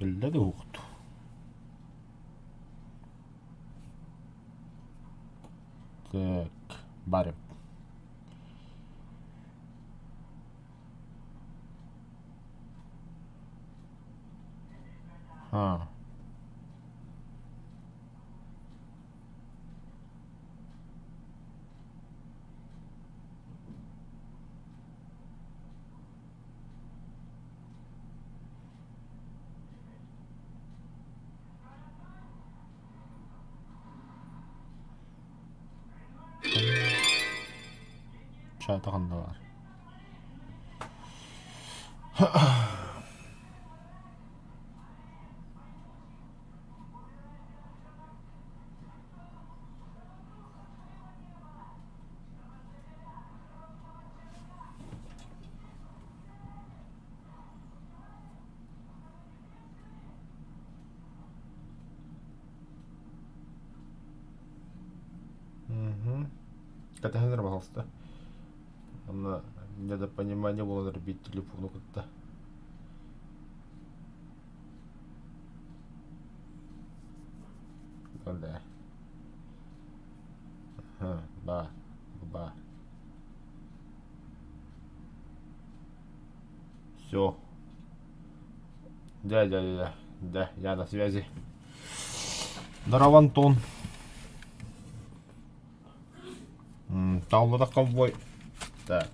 Кэллэ да уһукту. Так, барып. А. Чаата ханна баар? Угу. Кэтэһэн эрэ пожалуйста. Онно недопонимание буолан эрэ биир телефону кытта. Да. Ага, ба, ба. Все. Да, да, да, да, я на связи. Здорово, Антон. Таулада ковбой. Так.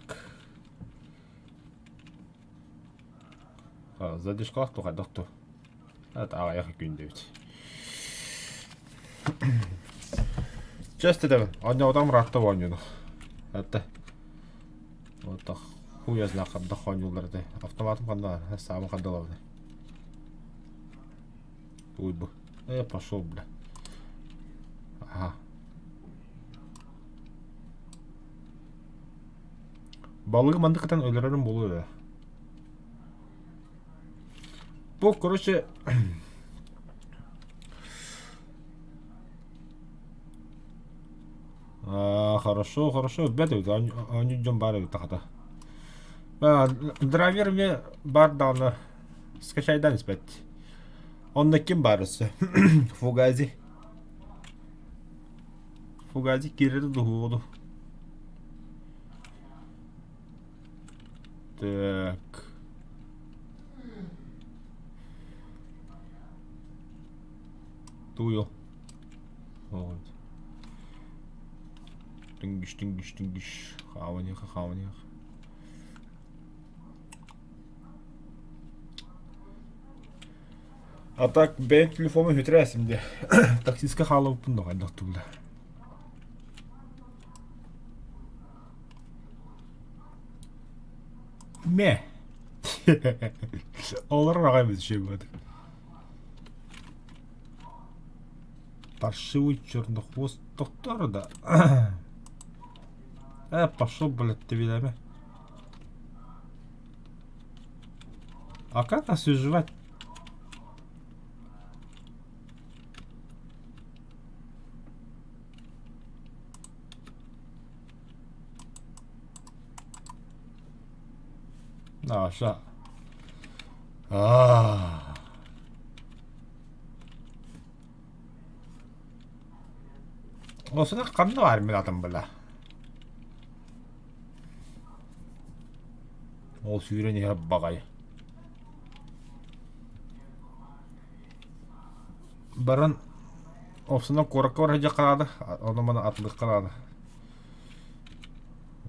Задержкалаах ту хайдах ту. Аҕыйах күн диэбит. Чэс тэтэбин. Оонньоотом ыраатта оонньууну. Это. Вот так. Хуй я знаю, хайдах оонньууллар этэй. Автоматым ханна саамы хандалабын. Туй бу. Э, пошел, бля. Ага. Балыгы маннык кытан өлөрөрүм буолуо ээ. Бу, короче, А, хорошо, хорошо. Бэт эбит, оонньуу дьон баар эбит хата. Драйвер мне бар даҕаны скачайдан испэт. Онно ким баар өссө? Фугази. Фугази киирэр дуһуоду. Так. Туйо. Вот. Түнгүш, түнгүш, түнгүш. Хааваниха, хааваниха. А так бэйэм телефону хүтүрээсим де. Таксистка хаалабыппын да хайдах тугла. Мэ. Олорор аҕай эбит үчүгэй быһыытык. Паршивый чернохвост тохтоор да. Э, пошел, блядь, ты видами. А как освежевать? Наша. А. Осуна ханна баар мин атым бала. Ол сүүрэн иһэр баҕайы. Баран Овсуна куоракка барар дьахараада, ону маны атылык хараада.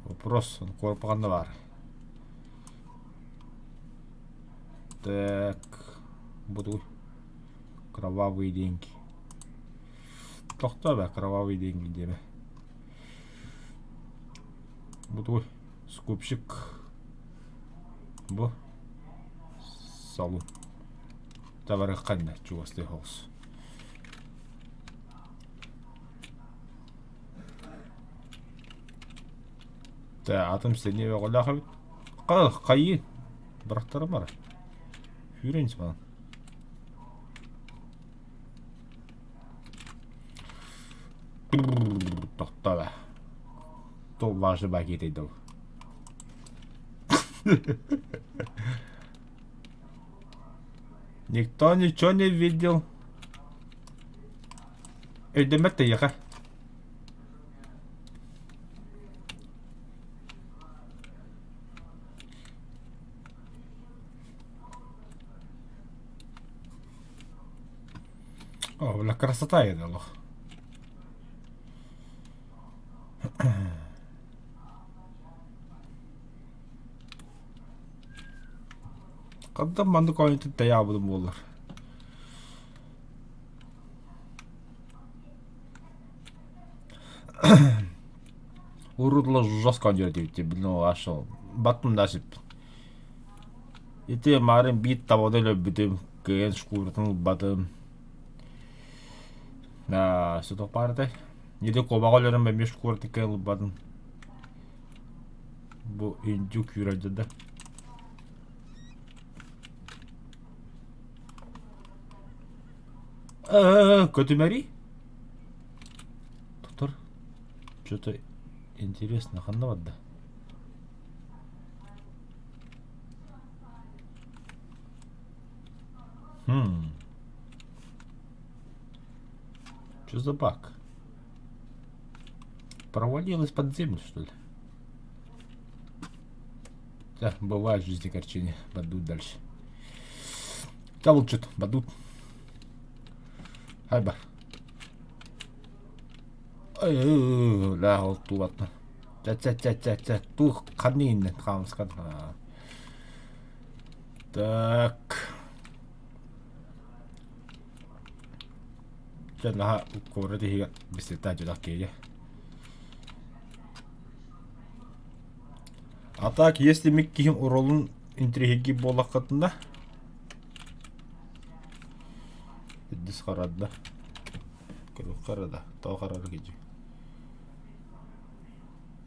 Вопрос, куорапа ханна баар? Так, буду кровавые деньги. Тохтоо бэ, кровавые деньги диэбэ. Буду скупщик. Бу салон. Табарыхханна чугастыы соҕус. Атым сэниэ бөҕөлөөх эбит. Хайыы бырахтарым бара. Сүүрэн ис манан. Тохтоо бэ. Тол важный бакеты дал. Никто ничего не видел. Өйдөммөт тэйиэхэ. О, бля, красота еді олох. Хантан маннык оонньуутун тэйэ буоллар. Урут жестко оонньуур диэбиттии блин ол баттым да сиппин. Ити маарын биир табаны өлөрбүтүм, кыайан шкуратын ылбатым. Сотох баар этэй. Ити куобаҕы өлөрөн эмиэ шкуратын кыайан ылбатым. Бу индюк күүрэрдэ да. Көтүмэри? Тутар. Что-то интересно, ханна барда? Хм. Что за баг? Провалилась под землю, что ли? Да, бывает в жизни картине. Бадут дальше. Да лучше бадут. Хайба. Ла ол тулатна. Ча-ча-ча-ча-ча. Тух ханин хаамскан. Так. Дьэ наһаа куорат иһигэр бисета дьадах киэйэ. А так, если мин киһим уролун интриһиргии буоллаххытына Дис харадда. Харада. Тоҕо харара кижи.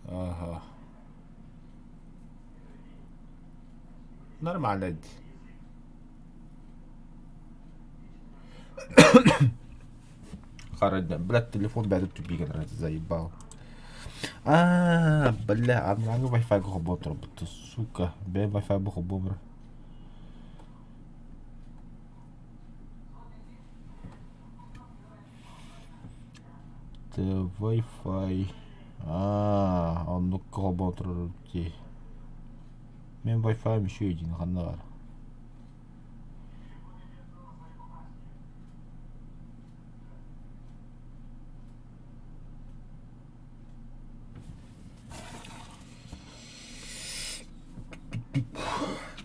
Ага. Нормально. Харадда. Блядь, телефон бэйэтэ тупик заебал. А, бля, аныгы Wi-Fi холбоон турбут. Сука, бэйэ Wi-Fi бу холбоон Wi-Fi. Аа, оннук холбоон турар дии. Мин Wi-Fi үчүгэй диэн ханна баар?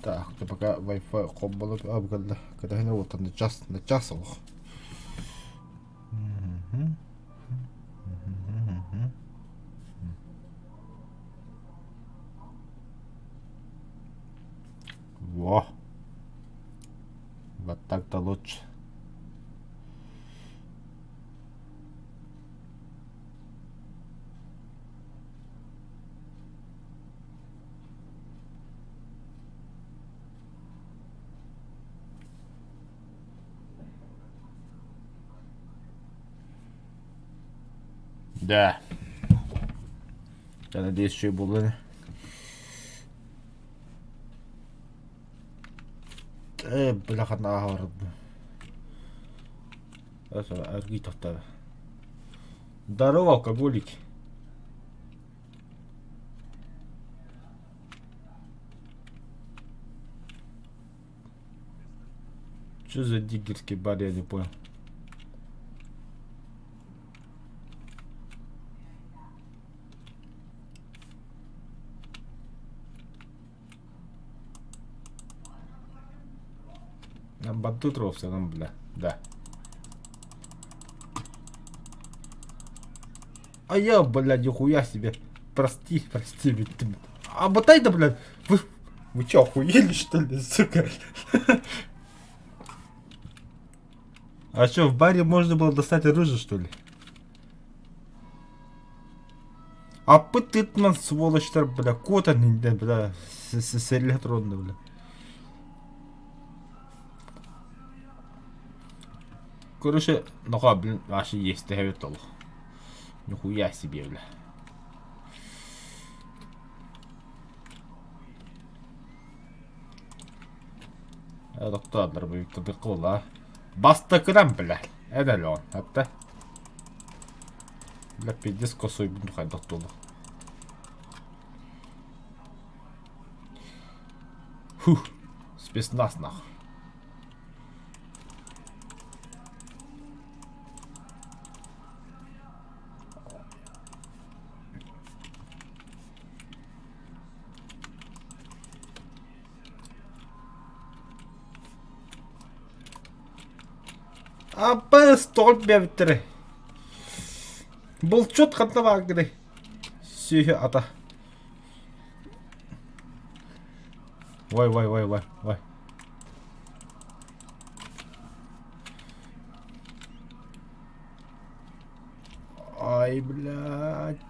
Так, пока Wi-Fi холболор абыгалла. Кытаһын уоттан на час, на час олох. Во. Вот так-то лучше. Да. Я надеюсь, что и буолла. Э, бляха, нааҕар. Аргый тохтоо. Здорово, алкоголики. Что за диггерский бар, я не понял. Батут ровсанан бля, да. А я, блядь, нихуя себе. Прости, прости, ведь ты... А ботай да, блядь, вы, вы чё, охуели, что ли, сука? А что, в баре можно было достать оружие, что ли? А пытытман, сволочтар, бля, кота, бля, с бля. Короче, нога, блин, вообще есть толох. Нихуя себе, бля. Тохтоодор була. Бастакынан бля. Эн өлөҕүн, атта. Бля, пиздец косуйбун хайдах туолу. Фух, спецназ нах. Аппа столб биэбиттэрэ. Булчут ханна бааргыный? Сүөһү ата. Ой, ой, ой, ой, ой. Ай, блядь.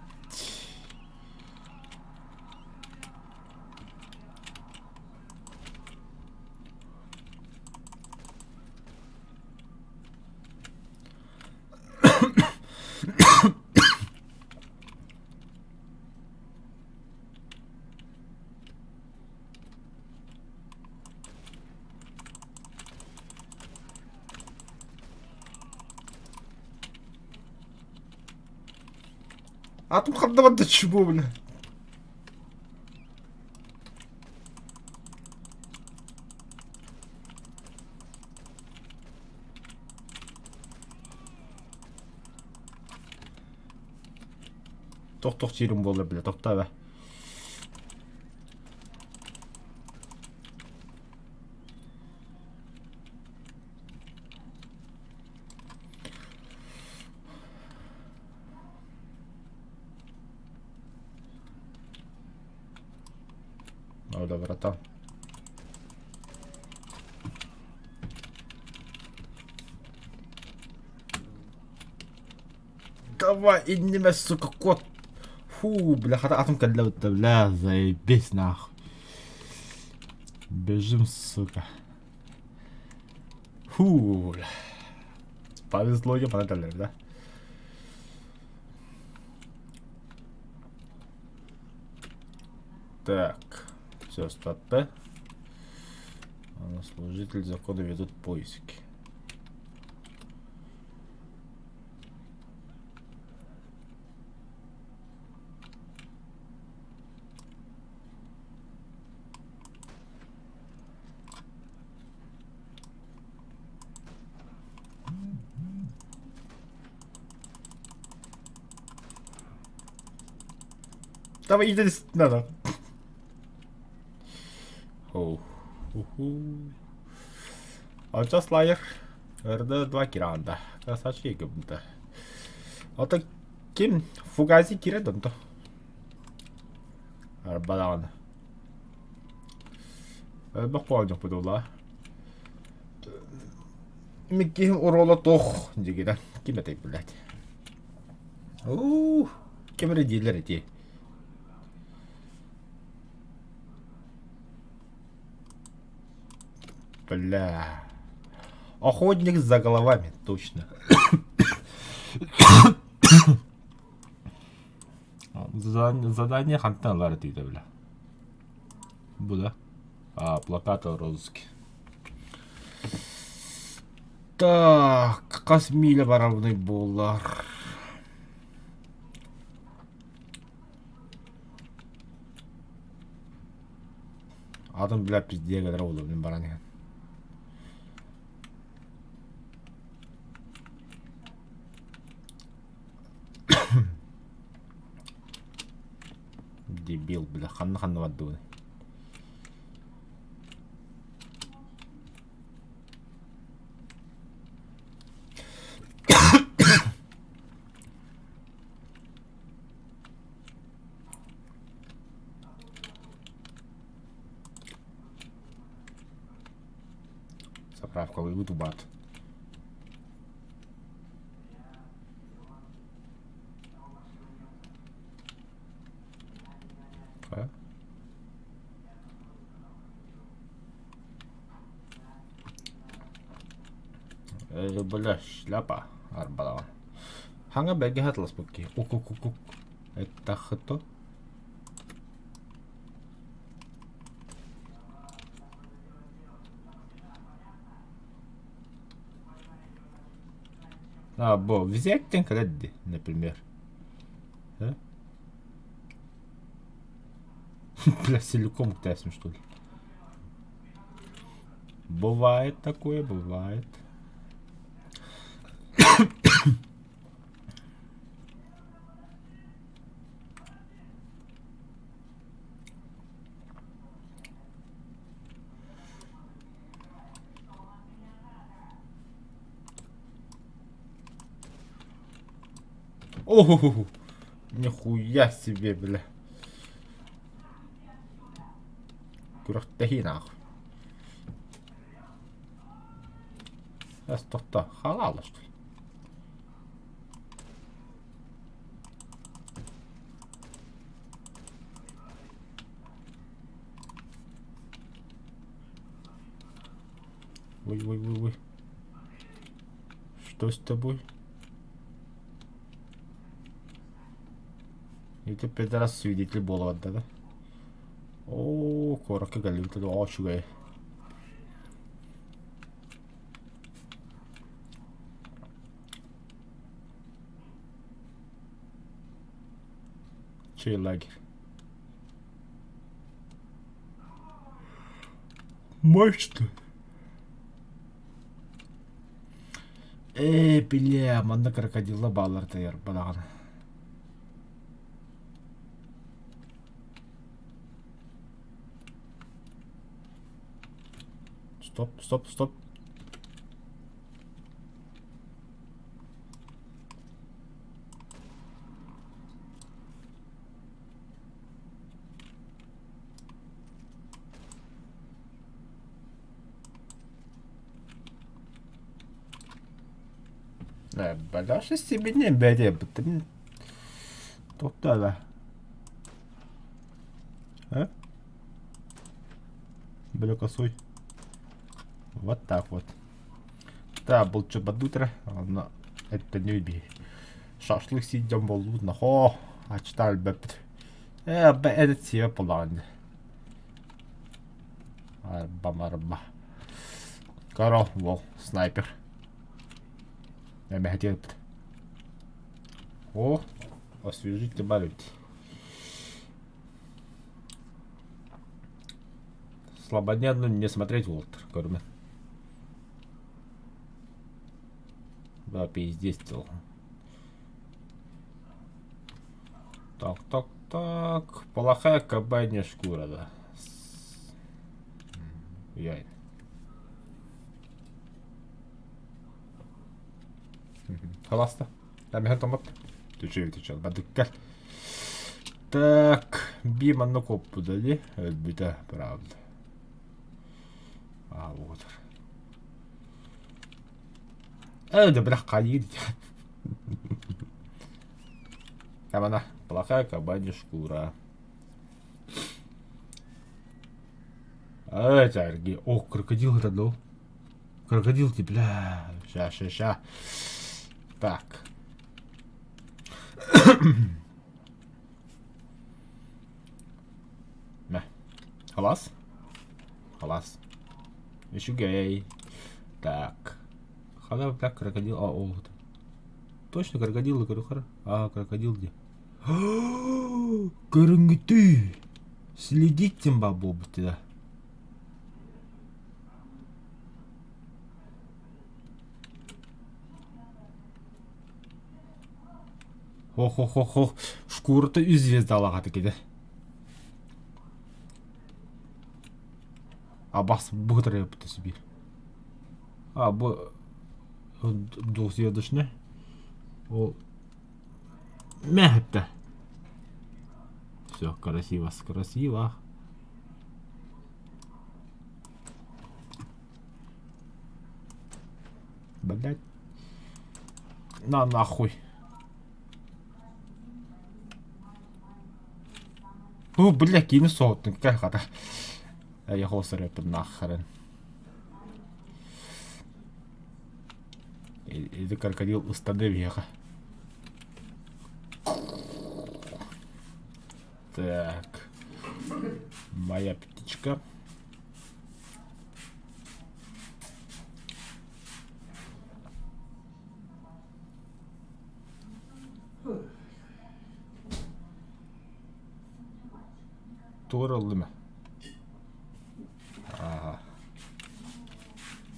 Атым хардабат да чубу, бля. Тох-тох сиирим буолар бile, тохтоо бэ. Надо, братан. Давай, инниме, сука, кот. Фу, бля, хата атым кэллэ бля, заебись нахуй. Бежим, сука. Фу, бля. Повезло, ебаный да? Так, все, стоп. Служитель закона ведут поиски. Давай, иди надо. Оу. Уху. Адьас лайер. РД-2 киранда. Красавчик гыбыта. Ото ким Фугази кире донто. Арбадаҕаны. Элбэх оонньохпут буолла. Микки уруола туох дигинэ ким этэй блядь. Уу, ким эрэ дииллэр ити. Бля. Охотник за головами, точно. Задание хантан ылар этиитэ бля. Бу да. А, плакат о розыске. Так, хас миля барабыный буоллар. Атын бля пиздец кэлэр буолуо баран иһэн. Дебил, бля, ханна-ханна бардыбын. Заправкалыыбыт убаат. А? Э, бля, шляпа арбалаҕа. Хаҥа бэргэһэ атыласпыт киһи. Ук-ук-ук-ук. Это кто? А, бу взять кэлэр например. А? Бля, силиком ктясим, что ли? Бывает такое, бывает. О, нихуя себе, бля. Күрэхтэһии нахуй. Тохто, халаала что ли? Ой, ой, ой, ой. Что с тобой? Ити пидорас свидетель буолабат да? Оо, куоракка кэллибит оо үчүгэй. Чей лагерь? Мачта. Ээ, бля, манна крокодила баалар тайар балаҕан. Стоп, стоп, стоп. Бля, себе бәрэ Тоқтала. А? Бля, косой. Вот так вот. Да, был чебадутра, но это не убей. Шашлык сидем болудно. Хо, а читал бэпт. Э, этот себе план. Арба марба. Каро, вол, снайпер. Эмэхэтиэппит. О, освежить добавить. Слободняну не смотреть Уолтер, көрүмэн. Да, пиздец дел. Так, так, так. Плохая кабанья шкура, да. Яй. Халаста. Эмэһэн томмот. Түчү түчү бадыккар. Так, би манна коппуда ди. Өлбүтэ, правда. А, вот. Э, да бля, хайыр. Там плохая кабанья шкура. А, это арги. О, крокодил это дал. Крокодил ты, бля. Ща, ща, ща. Так. Мэ. Халас? Халас. Үчүгэй. Так. Хана, бля, крокодил. А, о, вот. Точно крокодил, говорю, хара. А, крокодил где? Көрүҥҥүтүй! Следить бабу да. Хо-хо-хо-хо, шкурата үс звездалаах киде. Абас быһытар себе. А, бу двухзвездочный. Ол Мягко. Все, красиво, красиво. Блять. На нахуй. О, бля, кини соһуттун кэл хата. Я холсарыппын нахрен. Ити крокодил ыстады биһиэхэ. Так. Моя птичка. Тугу эрэ ыллым ээ. Ааһа.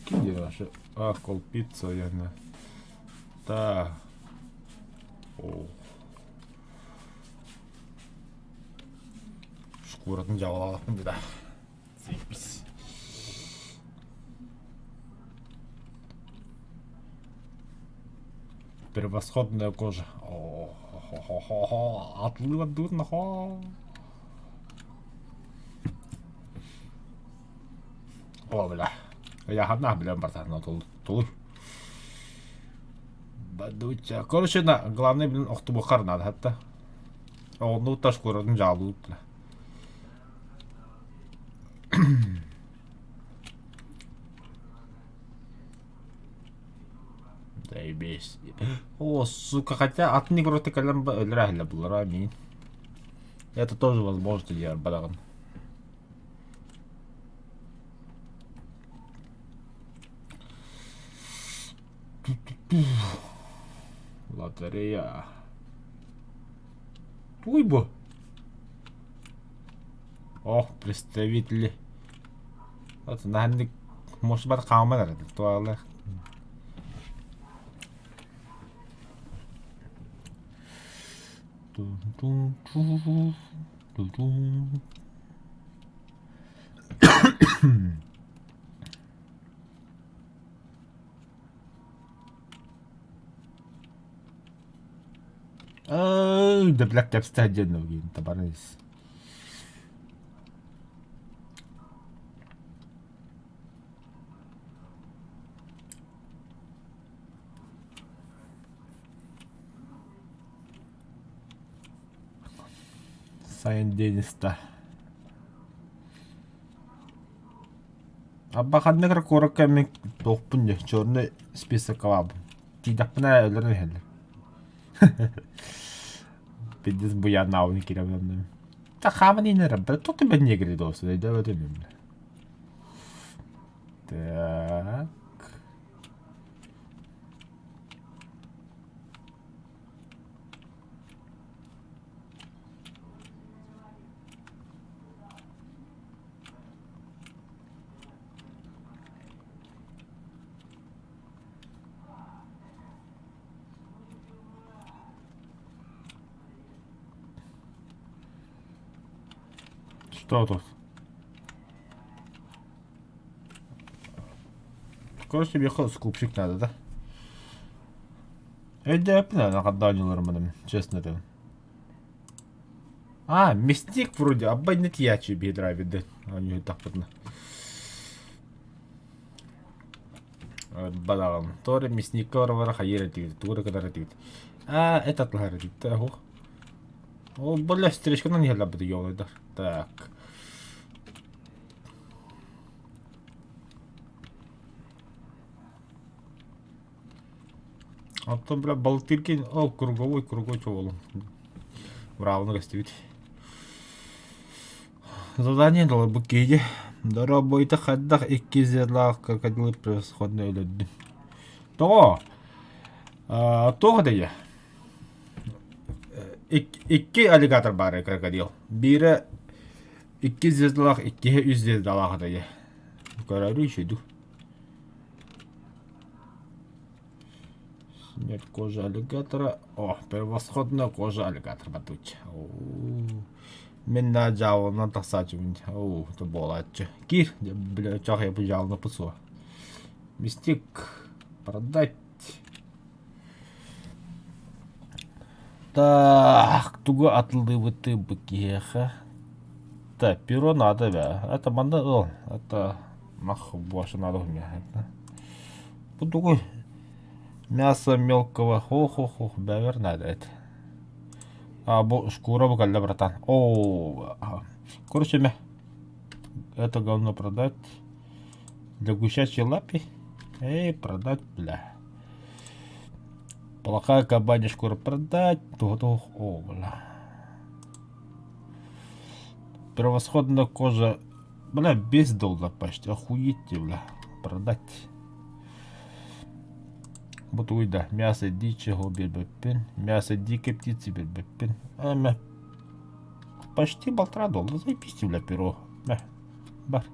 Ким диэн вообще? А, колпица яна. Та. О. Шкуратын дьаҕалаахпын да. Заебись. Превосходная кожа. О-хо-хо-хо. Атлыы бардыбыт нахо. О, бля. Ыйааһыннаах билэн бартаһына тулуй. Бадуча. Короче, на, главное, блин, охтубухар надо, хатта. Оҕонну таш куратын жаалуут. Заебись. О, сука, хотя атын игроты кэлэн өлөр буллара мин. Это тоже возможно делать бадаҕын. Лотерея. Туй бу. Ох, представители. Вот наһаннык может бар хааман эрэ туалах. Ай, да бля кэпсэтэ диэн ноги табарыс. Сайын Дениста. Абба ханнык эрэ куоракка мин туохпун дии, черный списокка баабын. Тиийдэхпинэ өлөрөн иһэллэр. Пиздец буянаабын кирэбин Та хааман иһин эрэ, тут тебя негри досы, өйдөөбөтүм Так. Что тут? Короче, миэхэ скупщик надо, да? Өйдөөппүн аны хаддаанньыларым честно этэн. А, мясник вроде, аббай не тиячи биэдраабит оонньуйдахпытына. Бадаҕым. Торе мясникка барабара хайыр этигит, тугу да кытар этигит. А, этот лаһар этигит, ух. Ол бля, встречканан иһэллэрбит ёлайдар. Так. Оттон бля Балтыркин, о, круговой, круговой чуолун. Браво, көстүбүт. Задание дала киһи. Дорообойта хайдах икки зелаах крокодилы превосходно өлөрдүм. Тоҕо? Туох этэй? Икки аллигатор баар крокодил. Биирэ икки звездалаах, иккиһэ үс звездалаах этэй. Көрөрү үчүгэй. Снять кожа аллигатора. О, превосходная кожа аллигатора батучча. Мин да дьаалынан тахсааччыбын. Оо, это буолааччы. Киир, бля, чах я дьаалына пусуо. Мистик, продать. Так, тугу атыллыыбыты бу киһиэхэ? Так, перо надо, бля. Это манна ыл. Это нах больше надо у меня. Это. Бу тугуй? Мясо мелкого хо-хо-хо, бэвэр надо это. А, бу шкура бу кэллэ, братан. О, короче, мэ. Это говно продать. Для гусячьей лапи. Эй, продать, бля. Плохая кабанья шкура продать. Тух, о, бля. Превосходная кожа. Бля, без доллар почти. Охуеть, бля. Продать. Бу тугуй да, мясо дичи биэрбэппин, мясо дикой птицы биэрбэппин. Эмэ. Почти полтора доллара. Заебись, бля, перо. Мә, бар.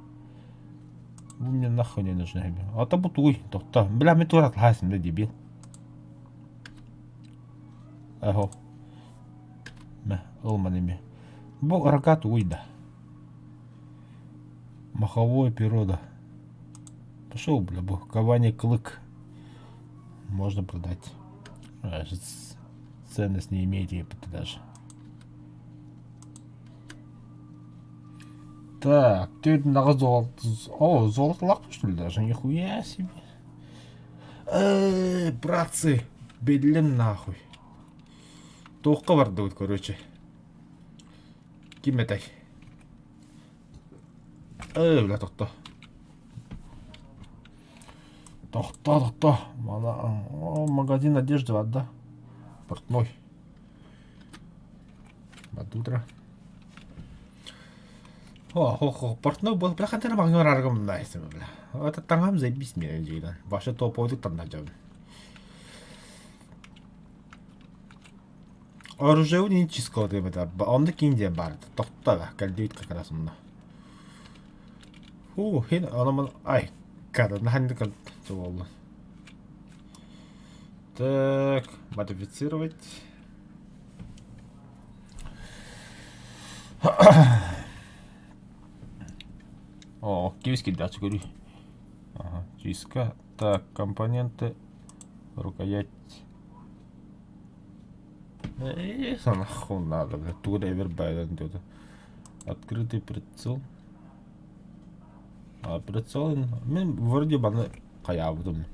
Вы мне нахуй не нужны. А то бутуй, тохто. Бля, мен тура атлаһасым да, дебил. Аһо. Мә, ылман эме. Бу рога тугуй да. Маховое перо да. Пошел, бля, бу. Кабаний клык. Можно продать. А, ценность не имеет епта даже. Так, теперь на золото. О, золото лак, что ли, даже? Нихуя себе. Эй, братцы, биллим нахуй. Туохха бардыбыт, короче. Ким этэй? Эй, бля, тохто. Тохто, тохто. Мана, магазин одежды да? Портной. Под утро. О, хо, хо, портной был. Бля, хантера магнор аргам найсым, бля. Это тангам заебись меня, дегенен. Башы топовый танна жабын. Оружие не чискала диэбэтэ, онно киин диэн баар этэ, тохто да, кэллибит как раз онно. Фу, хин ону ай, кадана ханнык буолла. Так, модифицировать. О, киевский датчик көрүй. Ага, чистка. Так, компоненты, рукоять. Э, нахуй надо, бля, тугу да эбер диэти. Открытый прицел. А прицел, мин вроде баны хайаабытым.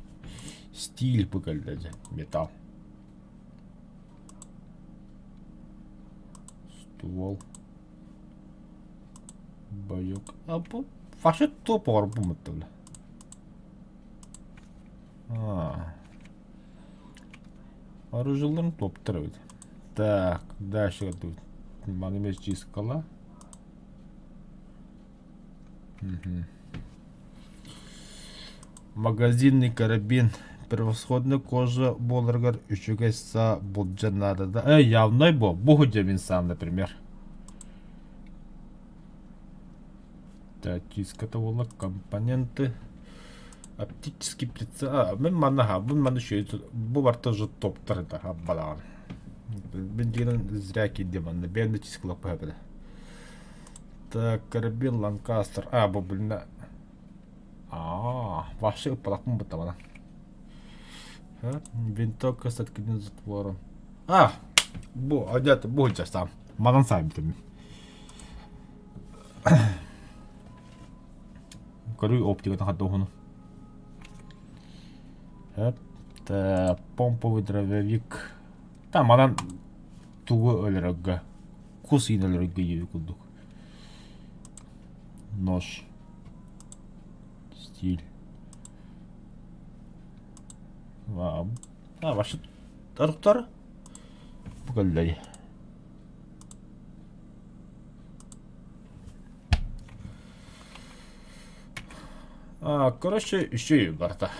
Стиль бу кэллэ дьэ, металл. Ствол. Боек. А бу вообще топ оҥорбуммут бля. А. Оружиеларын топтор эбит. Так, дальше кеттибит. Маны эмиэ чисткала. Мгм. Магазинный карабин. Превосходная кожа буоларыгар үчүгэй саа булдьа наада да. Э, явнай бу. Бу мин сам, например. Так, чистката буолла компоненты. Оптический прицел. А, мин манна ха, мин манна үчүгэй бу барта уже топтар это балаҕан. Мин дигэн зря киирдим манна. Бэйэм да чисткалаппа бile. Так, карабин Ланкастер. А, бу блин. А, вообще ыппалаппын быттабана. Винтовка с откидным затвором. А, бу, одета, бу сам. Манан саабитым. Көрүү оптикатын хатта Это помповый дробовик. Там манан тугу өлөрөгө. Кус иин өлөрөгө диэби курдук. Нож. Стиль. А, вообще таруктар бу кэллэри. А, короче, үчүгэй барыта.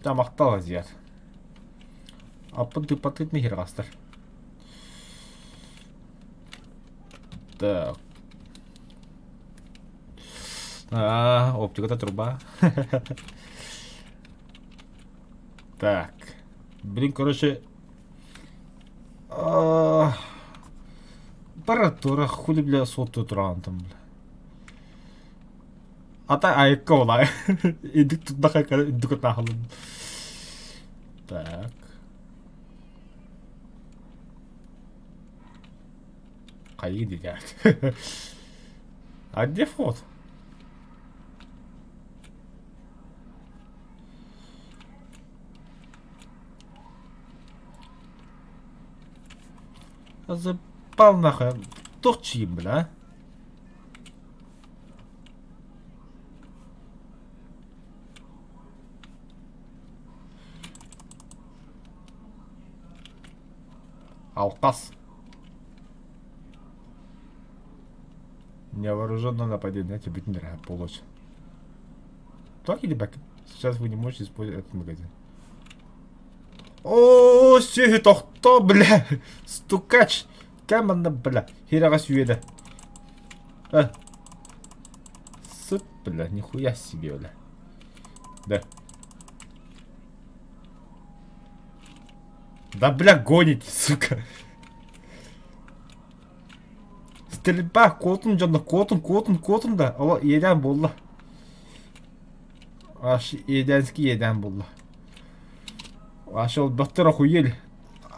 Тамактал азиат. Аппын тыппатыт михиргастар. Так. А, оптиката труба. Так. Блин, короче... Аппаратура, хули, бля, соту тураҕын там, бля. Ата айыкка олай. Идик тутнаха идик утнахалын. Так. Хайы дидят. А где вход? Заебал нахуй. Туох чиим, бля, а? Алкас. Невооруженное нападение, тебе не нравится, Так или бэк? Сейчас вы не можете использовать этот магазин. Оо, сүһү тохто, бля! Стукач! Кэм манна, бля? Хираҕа сүөдэ. Э. Сып, бля, нихуя себе, бля. Да. Да, бля, гоните, сука. Стрельба, куотун дьонно, куотун, куотун, куотун да. Ола, иэдээн буолла. Аш иэдээнский иэдээн буолла. Аш ол баттар охуели.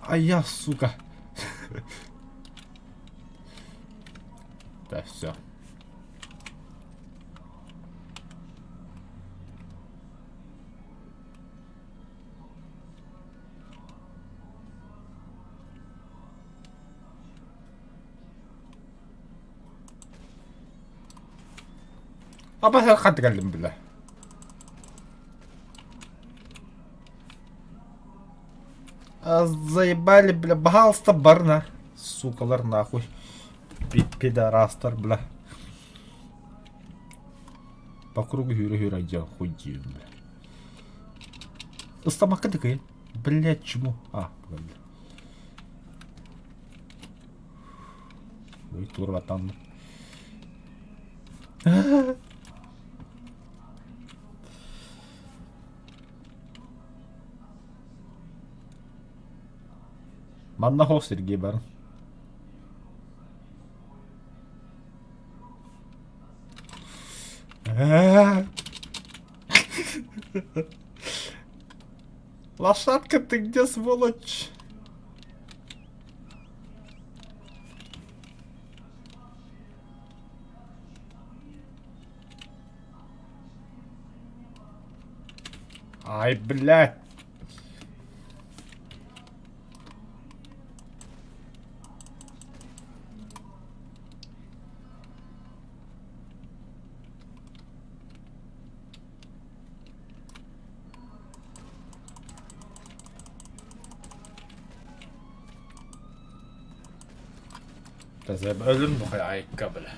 А я, сука. Да, все. Абаһа ханта кэллим бile. Заебали, бля, пожалуйста, барна. Сукалар нахуй. Пидорастар, бля. По кругу хүрэ-хүрэ дьэ хуй диибин, бля. Ыстамакка да Блядь, чему? А, бля. Ой, тура там. Манна хос Сергей бар. Лошадка, ты где, сволочь? Ай, блядь. Өлүм нухай айыкка бля.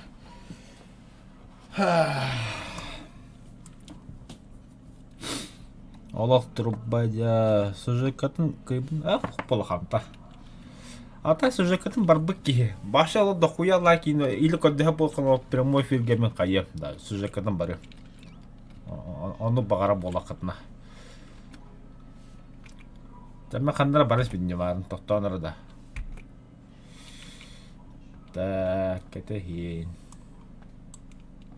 Олох турбадьа сюжекатын кыйбын ах полоханта. Ата сюжекатын барбыт киһи. Баша ол дохуя лайкин или көрдөһө буолхан прямой эфирге мен хайыам да сюжекатын бары. Ону баҕара буолаххытына. Тэммэ ханнара барыс бинне баарын тохтоон да. Так, кэтэһиин.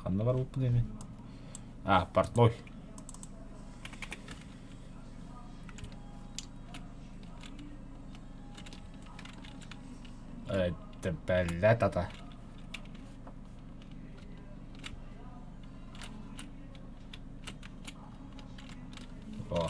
Ханна барбыппын эми? А, портной. Бэллэ тата. О.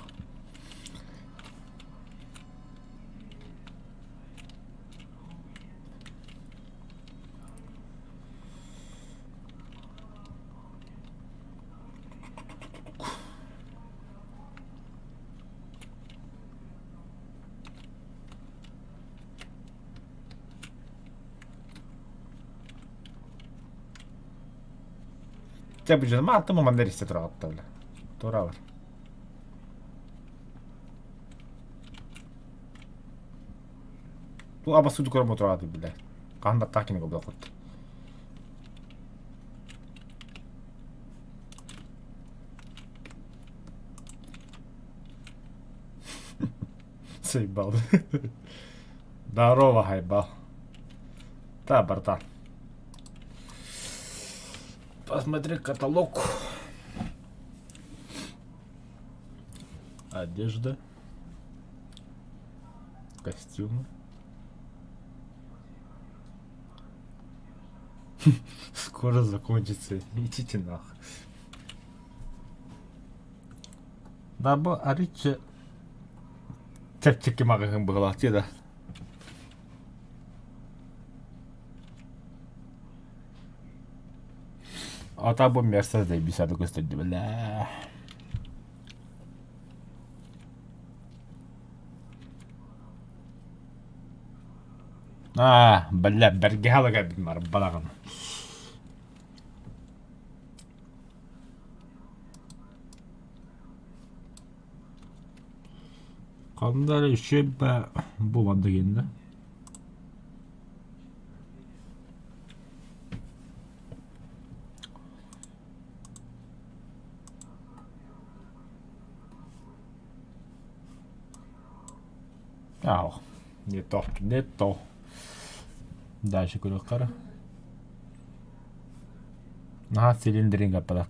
Чэ, бу дьонум ааттым манна эристэ тураҕыттар. Тура бар. Бу аба суду көрө мотураады биле. Хаһан баттаах кинигэ буолахут. Заебал. Здорово, хайбал. Да, братан. Посмотри каталог. Одежда. Костюмы. Скоро закончится. Идите нахуй. Да, бу арыччы чэпчэки маҕаһыын быһыылаах да. Ата бу Мерседес бисады көстөрдү бля. Аа, бля, бэргэһэ ала кэлбитим арбалаҕын. Ханна эрэ үчүгэй ба буолан да кииннэ. Ах, не то, не то. Дальше көрүөххэ эрэ. Наһаа цилиндрин гаппадак.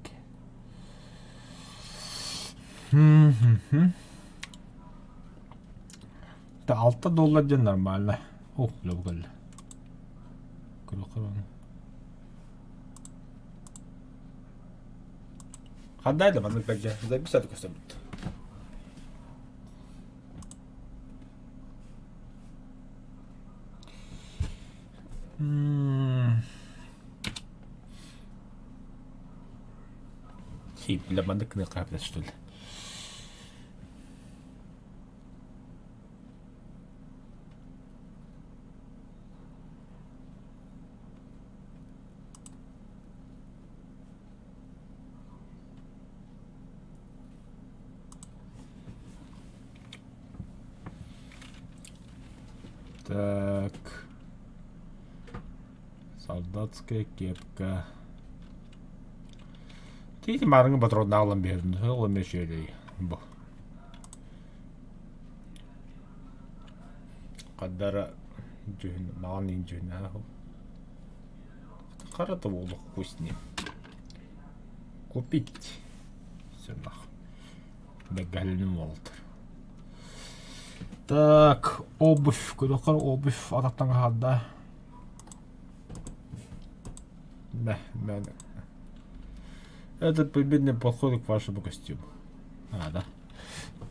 6 доллар диэн нормально. Ох, бля, кэллэ. Көрүөххэ эрэ. Хандай да маннык бэрдэ. Записать көстөбүт. Бля, маннык гыныахха что ли? Так. Солдатская кепка. Тиити маарыҥы патроннаах ылан биэрдим. Ол эмиэ үчүгэй. Бу. Хаддара дьүһүн, маҕан иин дьүһүнээх. Хара да буолуох хуй с ним. Купить. Все нахуй. Бэгэлиним уолтар. Так, обувь. Көрөхөр обувь ататтан хаалда. Да, да, да. Этот предмет не подходит к вашему костюму. А, да.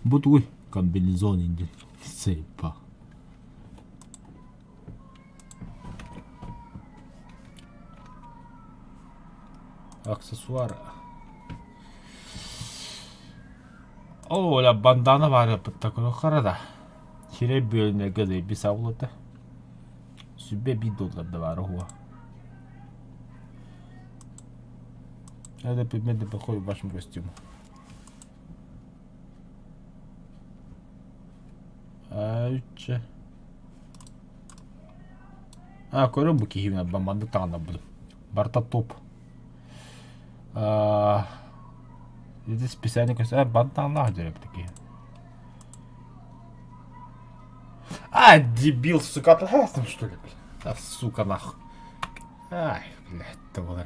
Бу комбинезон инди. Сейпа. Аксессуар. Оо, оля бандана баар такой да. Сирэй бүөлүнэргэ заебись аулата. Сүбэ биир доллар да баар уһуа. Это предмет не подходит вашему костюму. Айча. А, көрөн бу киһибин маннык таҕыннарбытым. Барыта топ. А, это специально көс... А, бантааннаах дьэрэ такие. А, дебил, сука, отлохом, что ли, блядь? А, сука, нахуй. Ай, блядь, того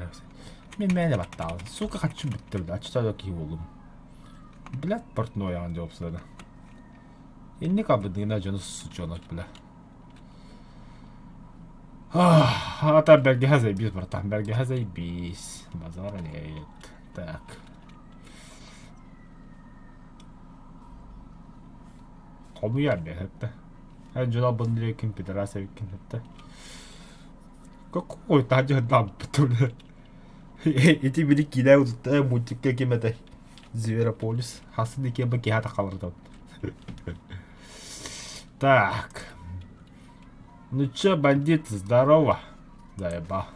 Мин мээнэ баттаабын. Сука, хочу бүттэ, блядь. Ачча киһи буоллум. Блядь, портной аҕан дьуопсада. Инник абыдыына дьону сучонок, бля. Ата бэргэһэ заебись, братан, бэргэһэ заебись. Базара нет. Так. Хомуйар бэһэтте. Эн дьоно бын ким пидорас эбиккин этте. Какой таһдьа дампыт бля. Ити били киинэ утутта мультикка ким этэй? Зверополис. Хасын икиэн киһи атахалар Так. Ну чё, бандит, здорово. Заебал.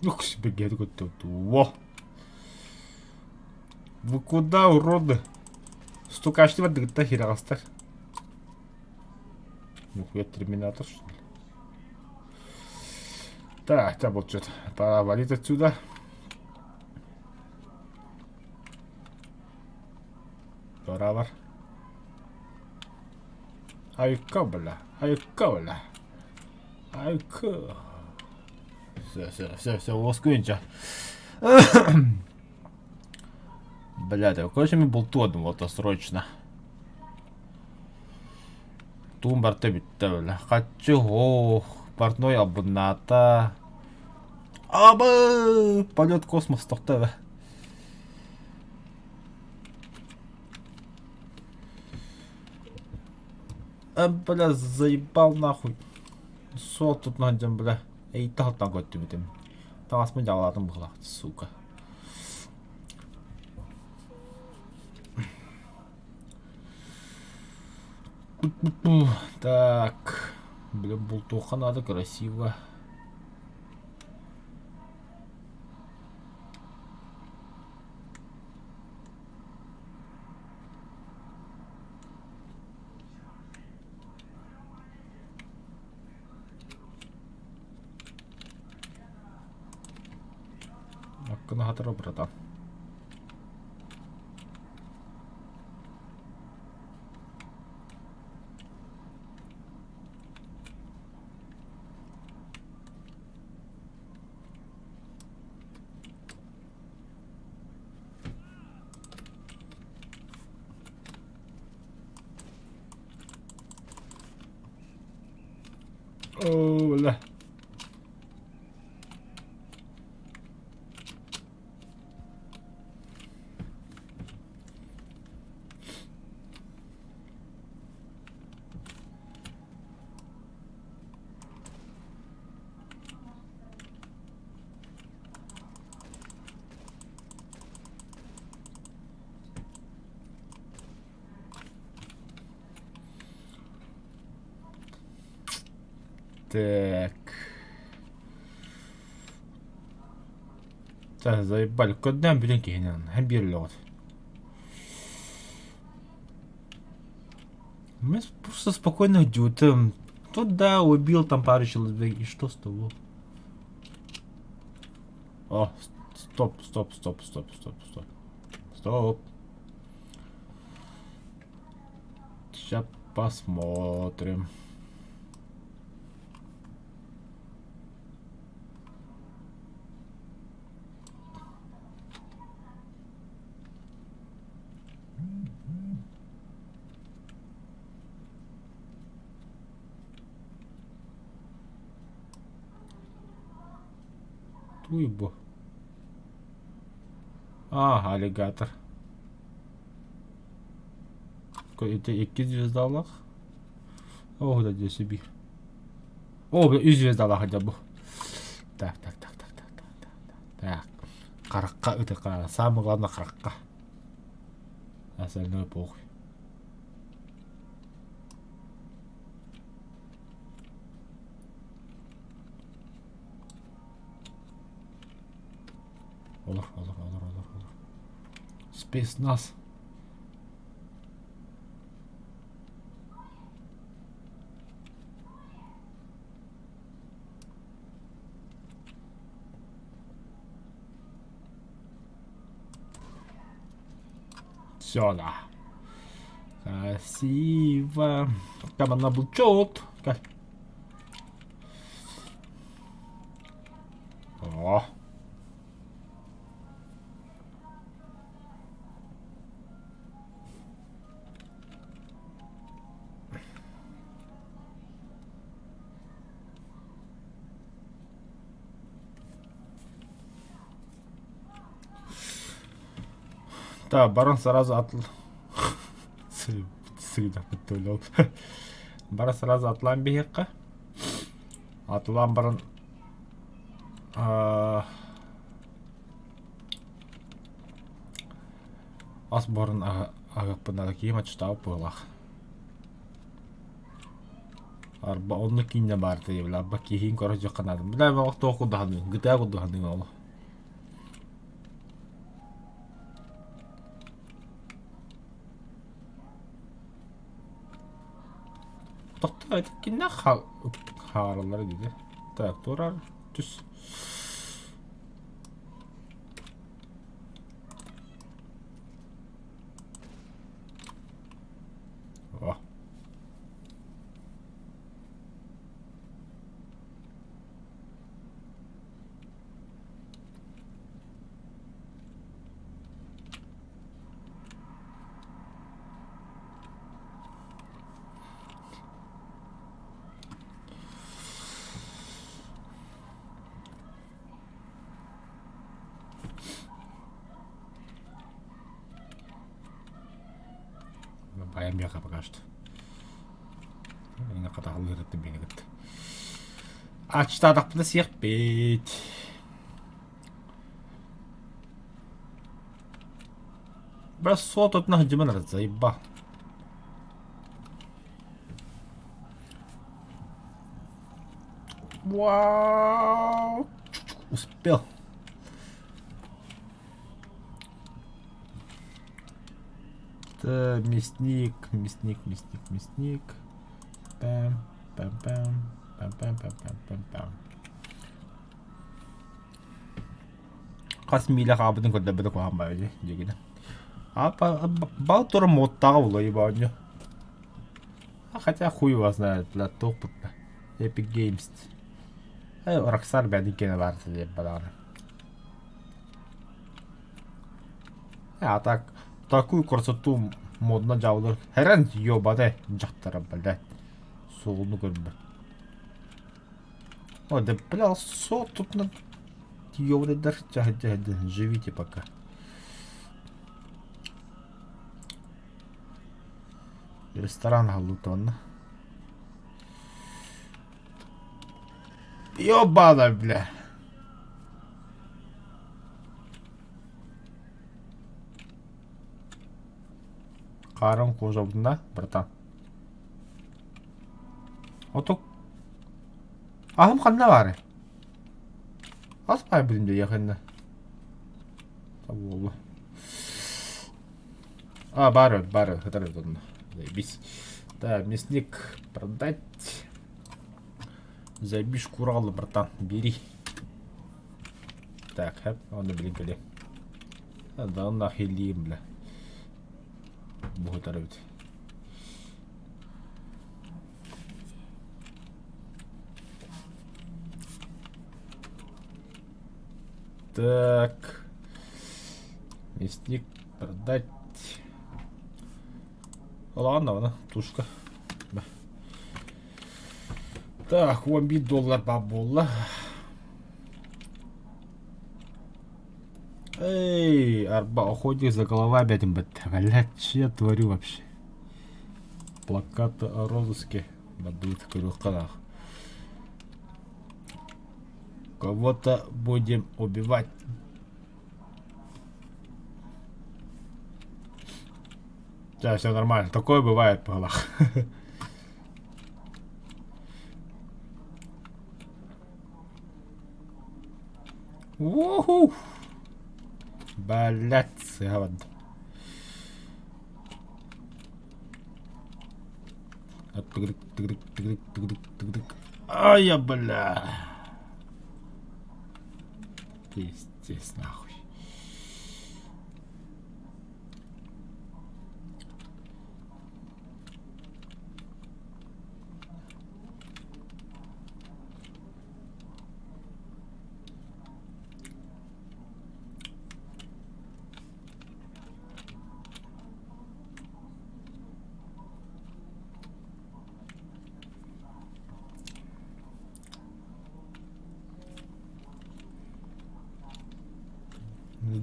Ух, себе Во! Вы куда, уроды? Стукачты бардыгытта хираҕастар. Нихуя терминатор, что ли? Так, это вот что-то. Пора валить отсюда. Пора бар. Айка, бля. Айка, бля. Айка. Все, все, все, все, уоскуйунча. Блядь, короче, мен бултуодум вот срочно. Туум барта бүттэ бля. Хочу, ох, портной албыннаата. Абы, полет космос тохто бе. А, бля, заебал нахуй. Суол тутунан дьон, бля. Эйиттэ көттүбүтүм. Таҥаспын дьаҕалаатым быһылаах, сука. Так, бля, бултуохха надо красиво. Аккын аһатар братан. Так. Так, заебали. Көрдөөн бүтүн киһини һэн биир үлэҕит. Мы просто спокойно идем. Тут да, убил там пару человек, и что с того? О, стоп, стоп, стоп, стоп, стоп, стоп. Стоп. Сейчас посмотрим. Туйбу. А, аллигатор. Это икки звездалаах. О, да десе биир. О, бля, үс звездалаах хотя бы. Так, так, так, так, так, так, так, так. Харахха ытыка. Самое главное харахха. Остальное похуй. Олор, олор, олор, олор, олор. Спецназ. Все, да. Красиво. Команда был чет. О. Так, барон сразу атыл... Баран сразу атлаан биһиэххэ. Атылаан баран ас буорун аһыахпын киһим аччыктаабыт быһыылаах. Арба оннук киинэ баар диэбил арба киһиин көрө дьахха наада. Бля олох туох курдук гытаа курдук саныыбын ол. Тохтоо ити киннээх хаараллара диде. Так, турар түс. О. Байам миэхэ пока что. Хатаҕалыырыттан биэни кытта. Ачтаатахпына сиэхпит. Бля, суотутна сылдьыман эрэ заебал. Вау! Успел. Это мясник, мясник, мясник, мясник. Пам, пам, пам, пам, пам, пам, пам, пам, пам. Хас миилэ хаалбытын көрдөрбөтө куһаҕан баҕайы дии дьигинэ. Бал туран муоттааҕа буолуо ебаанньу. Хотя хуй его знает, бля, туох бутта. Epic Games. Э, Rockstar бэйэтин киэнэ баар диэн бадаҕана. А так, такую красоту модно дьаабылар хэрэн ёбадай дьахтара, блядь. Суолуну көрбөт. О, да бля, со тут на ёбаный живите пока. Ресторан аһыллыт уонна. Ёбана, бля. Хаарын кожабытына, братан. Отук. Аһым ханна баарый? Хас баайбытын диэхиннэ. Буолла. А, баар, баар, хатар онно. Заебись. Так, мясник продать. Заебись шкура братан, бери. Так, хэп, оны билин кэлиэ. Да, нахилиим, бля. Буһутар эбит. Так. Мясник продать. Ладно, ладно, тушка. Так, 11 доллар буолла. Эй, арба, охотник за головами этим блядь, что я творю вообще? Плакаты о розыске. Бадут көрүөххэ Кого-то будем убивать. Да, все нормально. Такое бывает по голах. Уху! Блять, сыгавад. Ай, бля. Пиздец, нахуй.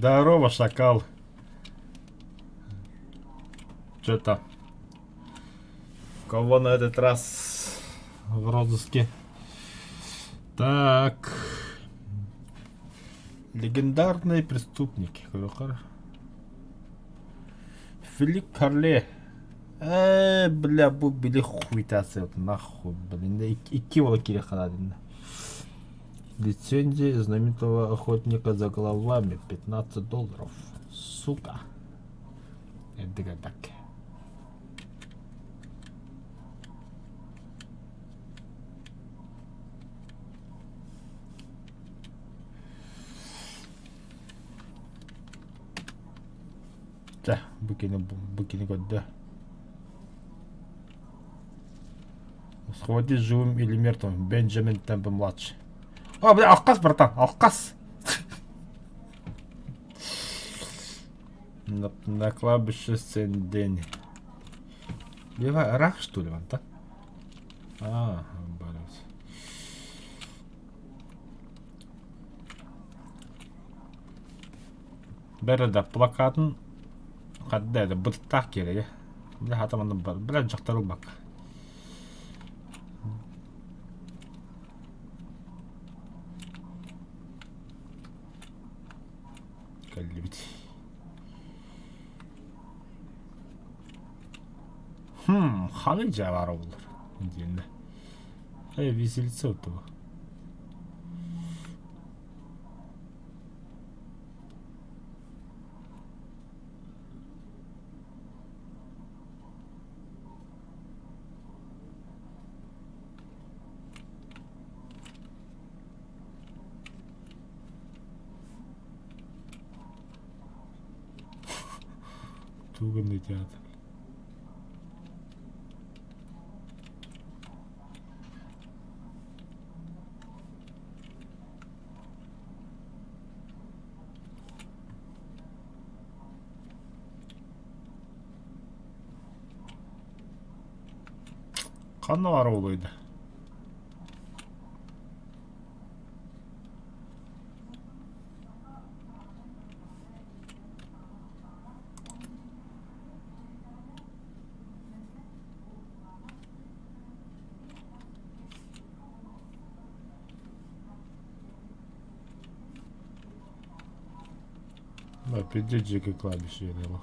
Здорово, шакал. Че там? Кого на этот раз в розыске? Так. Легендарные преступники. Филипп Карле. Э, бля, бу били хуйтасы нахуй, блин. Икки уола кире халадин. Лицензия знаменитого охотника за головами 15 долларов. Сука. Это так. Чэ, бу кини бу кини көрдө. Схвати живым или мертвым. Бенджамин Темпе-младший. А, бля, алкас, братан, алкас. На, на кладбище Сен-Дени. Лева, рак, что ли, вон, так? А, блядь. Бэрэ плакатын хадда это бытыктаах киэрэгэ. Бля хата манна бля дьахтар ылбакка. Кэллибит. Хм, ханы дьэ баар буолар. Диэннэ. Эй, виселица оттуга. Тугунный театр. Ханна баар буолуой да? Опять же кладбище я дала.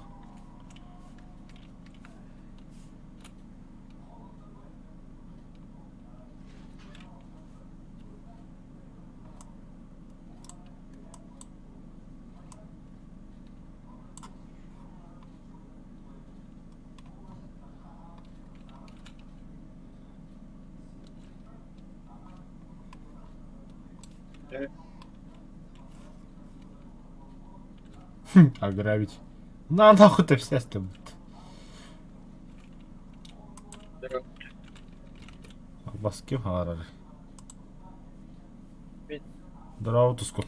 Ограбить. На нахуй ты вся с Баским харар. Здорово, туску.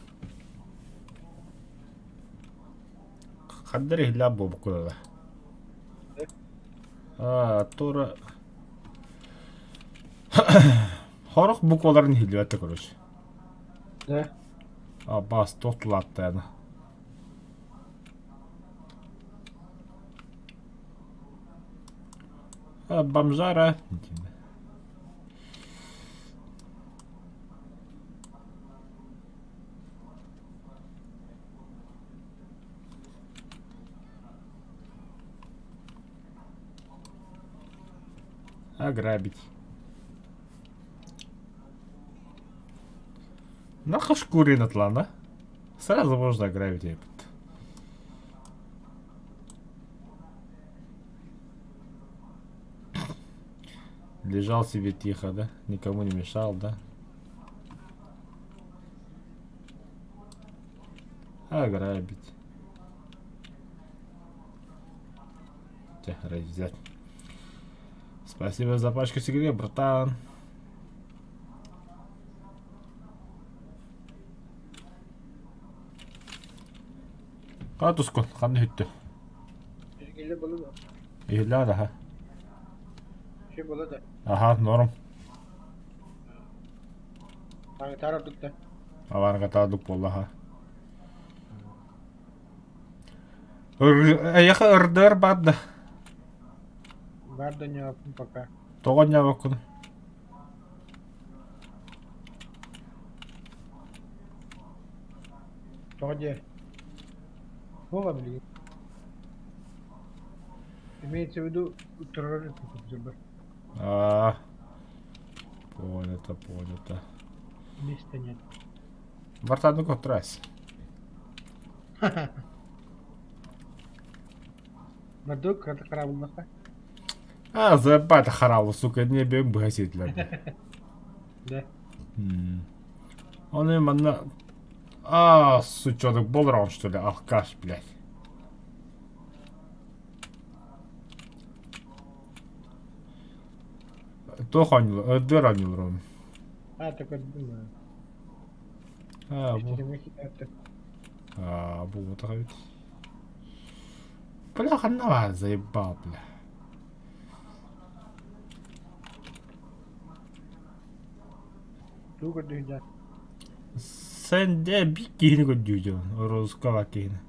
Хандар иһиллээх буолбуккун Аа, тура Хорох букваларын иһиллибэт короче. Да. Абаас туох тулааттайана. Бомжара. Ограбить. Нахуй шкуре натлана. Сразу можно ограбить епт. Лежал себе тихо, да? Никому не мешал, да? Ограбить. Взять. Спасибо за пачку сигарет, братан. Катуску, ханна хүттü. Илгиле буолла да? Иһиллээр аха. Үчүгэй буолла да? Аха, норм. Таҥытаар ордук да? Аваргатаадык буолла аха. Эйиэхэ ырдыар баар да? Баар да ньааппын пока. Тоҕо ньаабаккын? Тоҕо диэ? Буола билигин. Имеется в виду турар компьютербар. Аа, понято, понято. Места нет. Бартааны көтөрөөс. Мордук кырата хараабыллахха. А, заебать хараабыл, сука, не бэйэм быһа сиэтилэр. Да. Оны манна... А, сучонок, болрон, что ли, алкаш, блядь. Туох оонньуулар, ырдыар оонньуулар А, такой думаю. Аа, бу. Аа, бу вот эбит. Бля, ханна баар, заебал, бля. Тугу көрдүүн Сэнде бик киһини көрдүү дьон, розыскала киһини.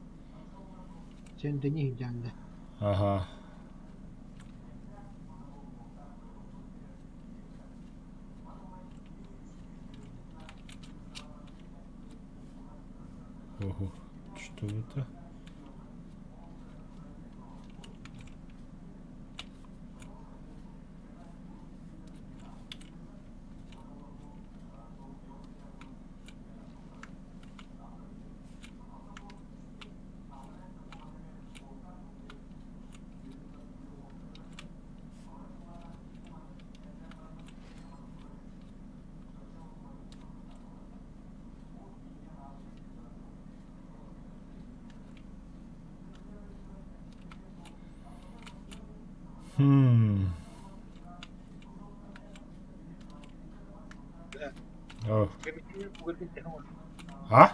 Сэндэни иһдьаанда. Аха. Ого, что это? Хм. О. А?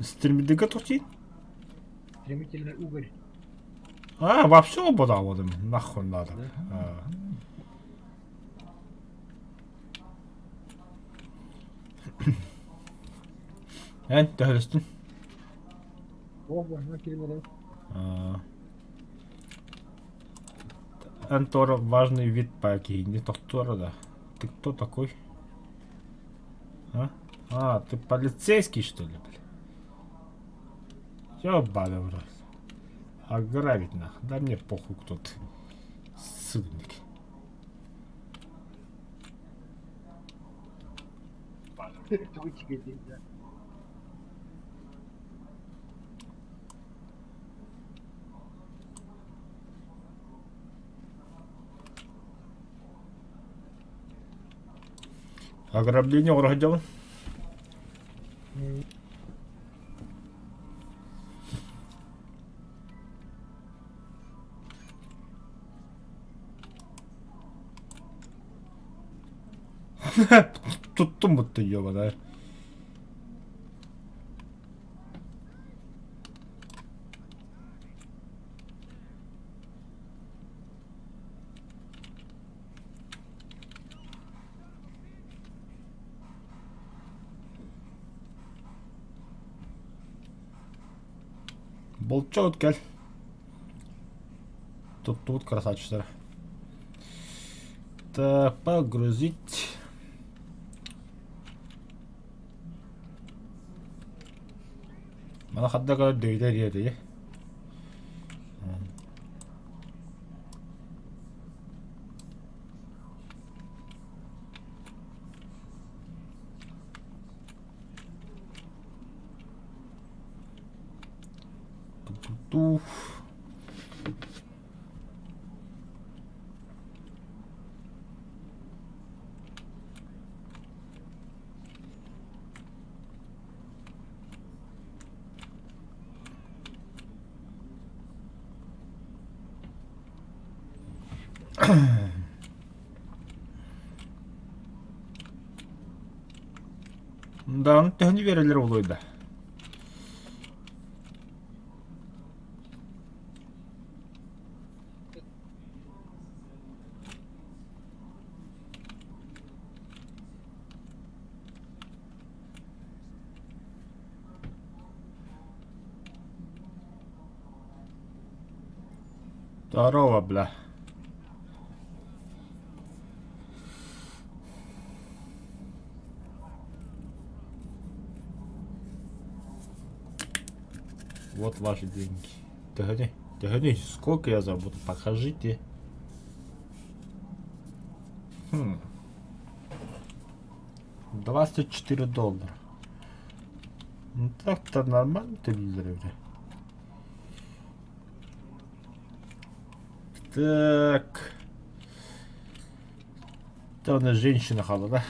Стремительный тухти? Стремительный уголь. А, вообще ободаводым. Нахуй надо. А. Эн төһөлөстүн? Оо, килимэрэ. Эн туора важный вид по киһини тохтуора да. Ты кто такой? А? А, ты полицейский, что ли, бля? Ёбаный в рот. Ограбить нахуй. Да мне похуй, кто ты. Сыдник. Тугу чигэдин да. Ограбление оҥоро сылдьабын. Туттум бутта ёбана. Болчоот кэл. Туттубут красавчиктар. Так, погрузить. Мана хадда кара дөйдө диэти. Туф. Да, ону төһөнү биэрэллэр буолуой да? Здорово, бля. Вот ваши деньги. Төһөнүй? Төһөнүй? Сколько я заработал? Покажите. Хм. 24 доллара. Ну так-то нормально төлүүллэр эбит. Так. Это у нас женщина хаала, да?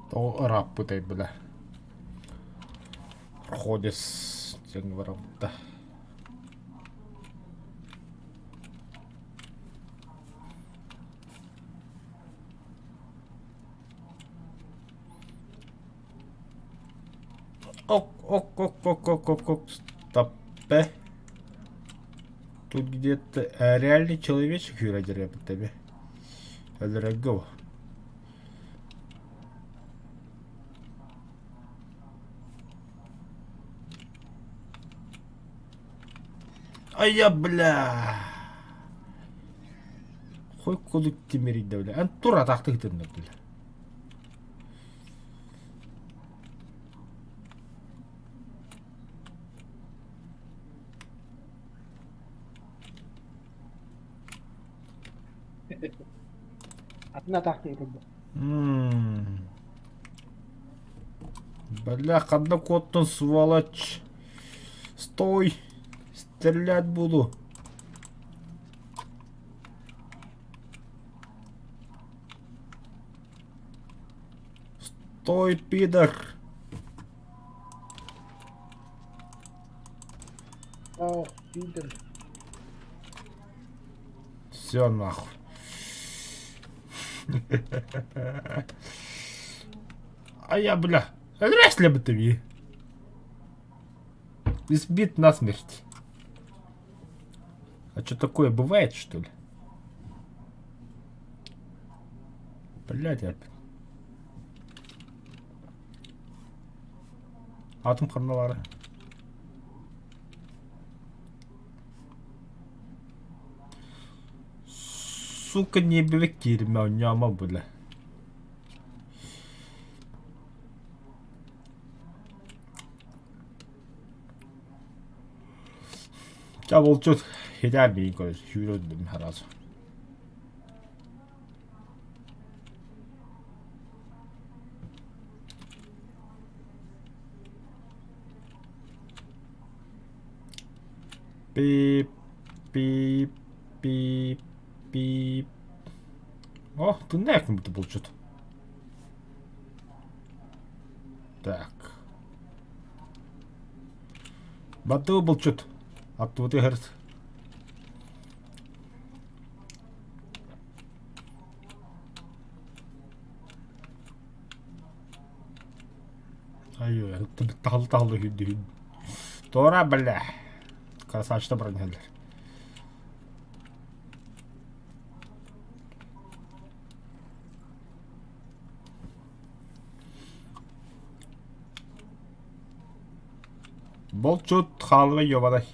Тоҕо ырааппытай бile. Ходис диэн барабыта. Ок, ок, ок, ок, ок, ок, ок, стоппе. Тут где-то реальный человечек юродерепт тебе. Өлөрөгө. Ай я, бля. Хой кудук тимирийдэ бля. Эн тур атахты хытынна бля. Атын атаахтыы турда. Бля, ханна куоттун, сволочь. Стой! Стрелять буду. Стой, пидор! Ах, пидор. Все нахуй. А я, бля, зря бы ты Избит насмерть. А что такое бывает, что ли? Блядь, я... Атом ханналары. Сука, не бэбэк кииримэ, ньама, бля. Ча булчут хитээр миин көрөс сүүрөдүм сразу. Пип, пип, пип, пип. О, тыннаах булчут. Так. Баттыы булчут. Аттыбытыгар Айыы, таһыл-таһыл үһү Тора, бля. Красавчик баран иһэллэр. Булчут хаалыга ёбадай.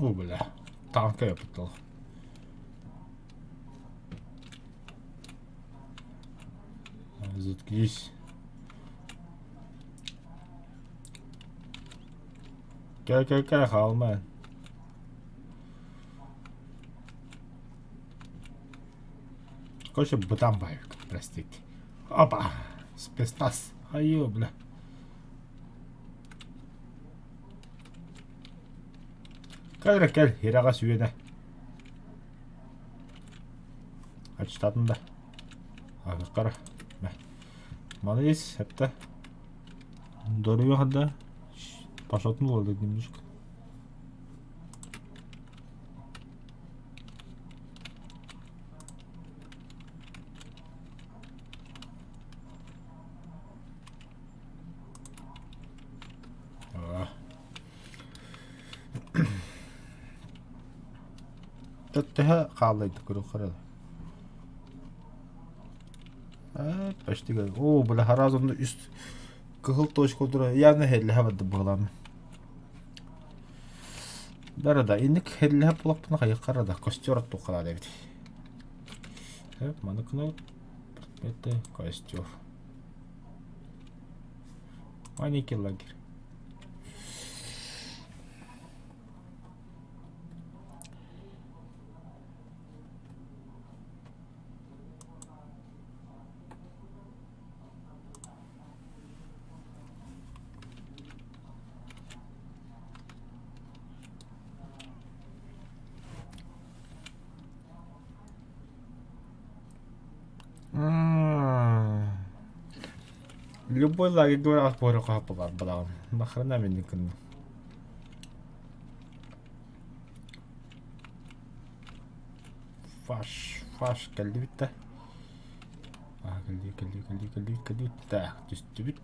О, бля, танка я пытал. Заткнись. Кэл, кэл, кэл, хаалма. Короче, бытан байык, простите. Опа! Спецназ. Айо, бля. Кэл эрэ кэл, ирэҕэс үөнэ. Ачтатын да. Агыккара. Молодец, это. Дорога да. Пошатнуло да немножко. Төһө хааллайдык көрүөххэ Почти О, бля, сразу үс кыһыл точка турар. Явно хеллэһэ барды быһылаан. Бары да, инник хеллэһэ буоллахпына хайыххара да костер оттуохха эбит. Маны кынабыт. Это костер. Маленький лагерь. Любой лагерь говорят, Нахрена мне никогда. Фаш, фаш, кэллибит да. Аа, кэлли, кэлли, кэлли, кэлли, кэлли. Так, түстүбүт.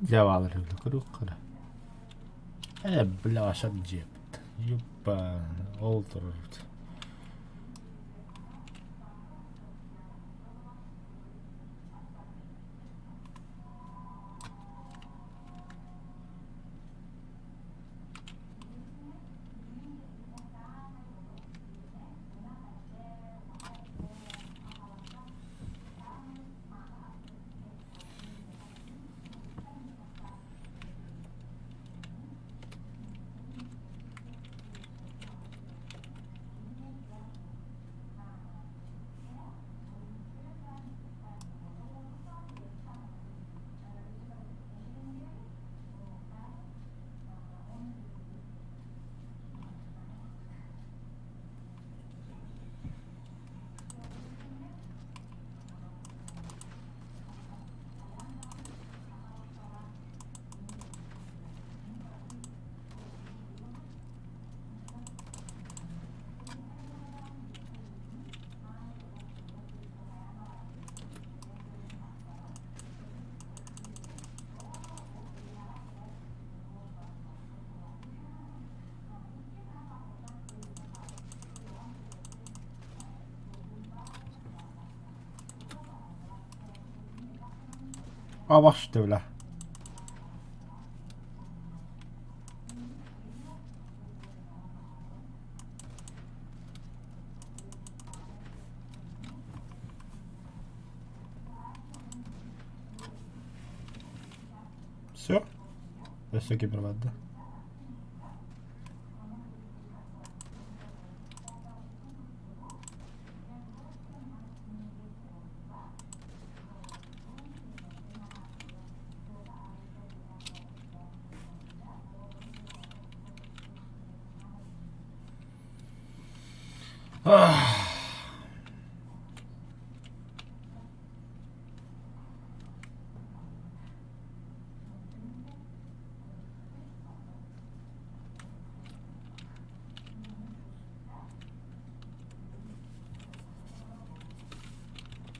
Дьявол, кырык Э, бля, дьиэбит. Юппа, ол турарбыт. Абаш бля. Все? Өссө ким барда?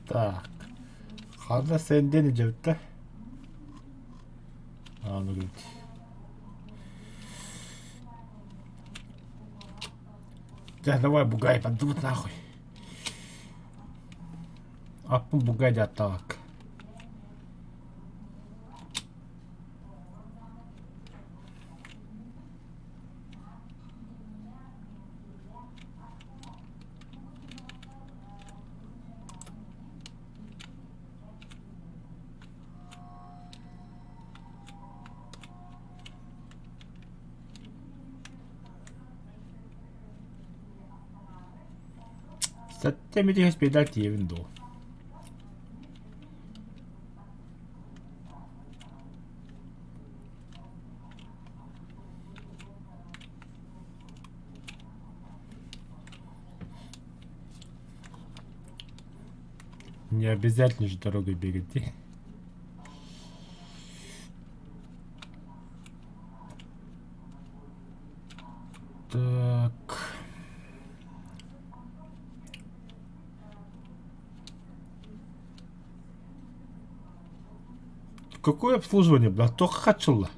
Так. Ханна сенден илдьэбиттэ? Ааны эбит. Да, давай, бугай, поддут нахуй. Аппын бугай дьааттаабакка. Сэттэ спейдар тиийэбин дуо? Не обязательно же дорогой бегать, дии. Так. Какое обслуживание, бля? Только хачылла.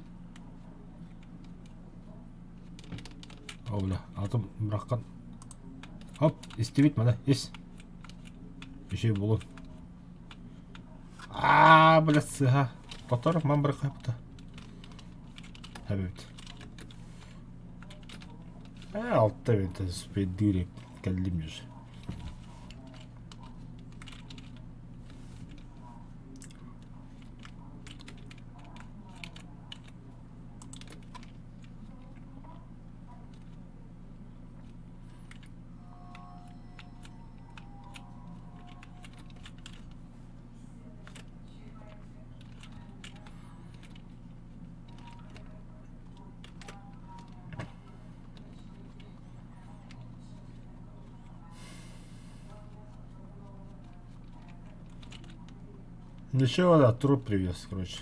О, бля, атым быраххан. Хоп, истибит мана, ис. Еще булун. Аа, бля, сыха. Потор, мам бырахха Эбит. Ээ, алта эбит, спейдири кэллим же. Ничего, да, труп привез, короче.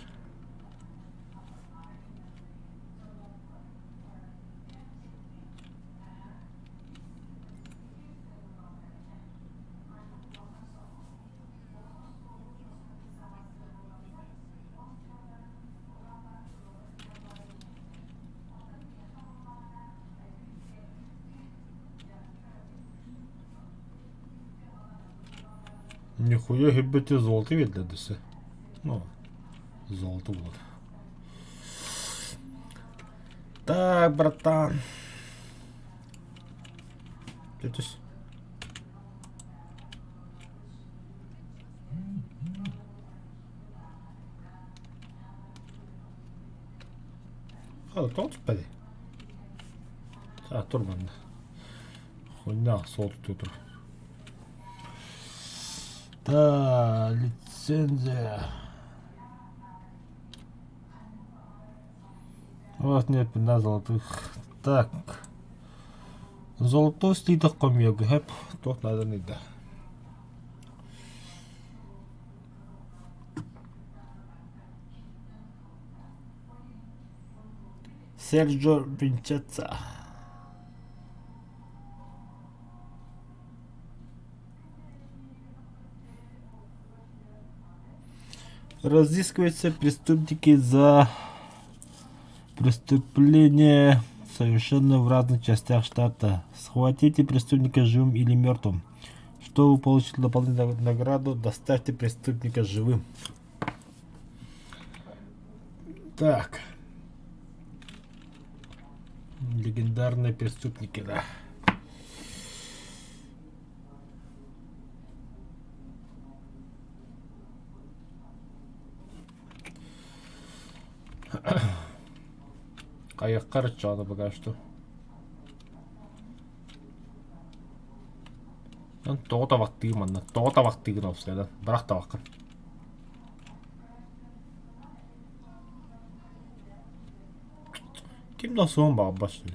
Нихуя себе золото биэрдэ Ну, золото вот. Так, братан. Түс. Хала, тоҕо түспэтэй? А, тур манна. Хуйня, суол тур. Да, лицензия. У вас нет на золотых. Так. Золотой слиток хомуйарга сөп. Туох нааданый да. Серджо Винченцо. Разыскиваются преступники за преступления, совершенные в разных частях штата. Схватите преступника живым или мертвым. Чтобы получить дополнительную награду, доставьте преступника живым. Так. Легендарные преступники, да. Хайыахха эрэ пока что. Тоҕо табахтыыр манна? Тоҕо табахтыыгын обстоятельно? Бырах табаххын. Ким да суон баҕарбат что ли?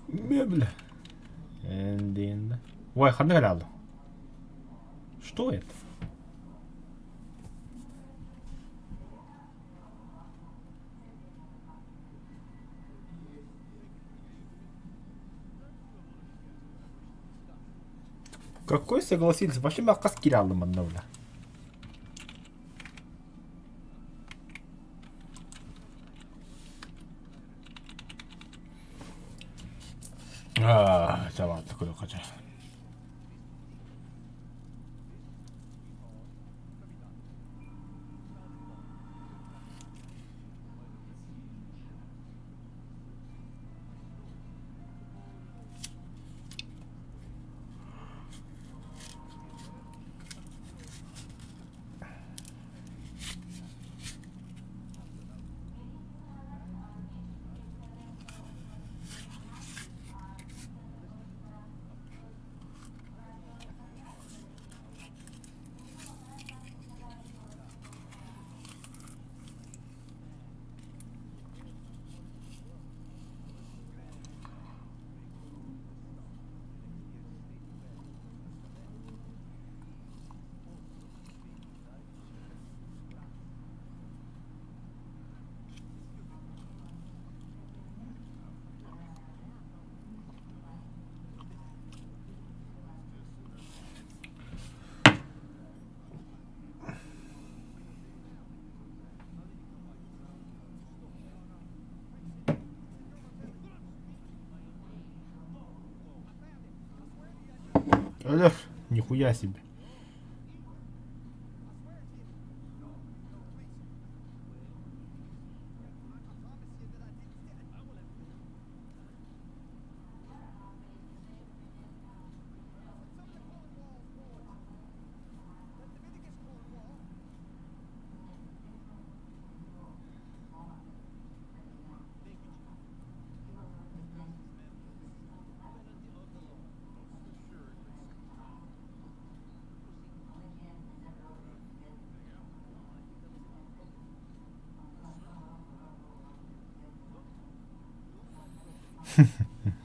Мебель. Ой, ханна кэлэ Что это? Какой согласился? Вообще хас киирэ хааллым манна бля. Аа, чабаата көрө Өлөр, нихуя себе.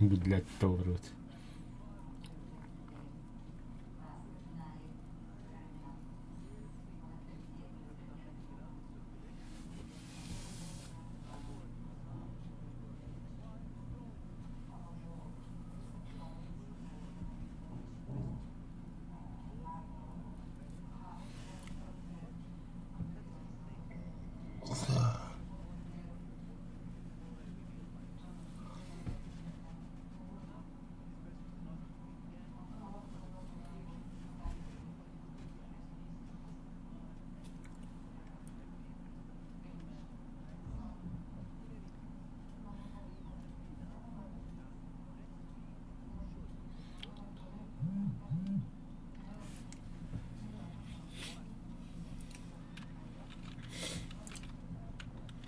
Блядь, толрут.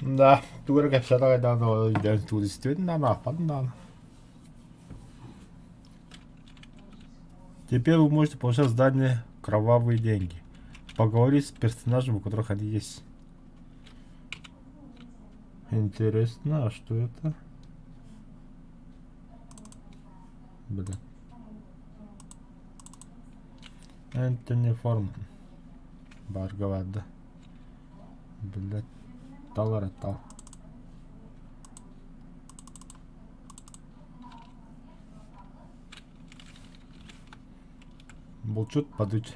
Да, тугу эрэ кэпсэтэ өйдөөн туристыын даҕаны аахпатын даҕаны. Теперь вы можете получать задание «Кровавые деньги». Поговорить с персонажем, у которых они есть. Интересно, а что это? Блин. Энтони Форман. Барга Блядь, тал эрэ тал. Булчут падуть.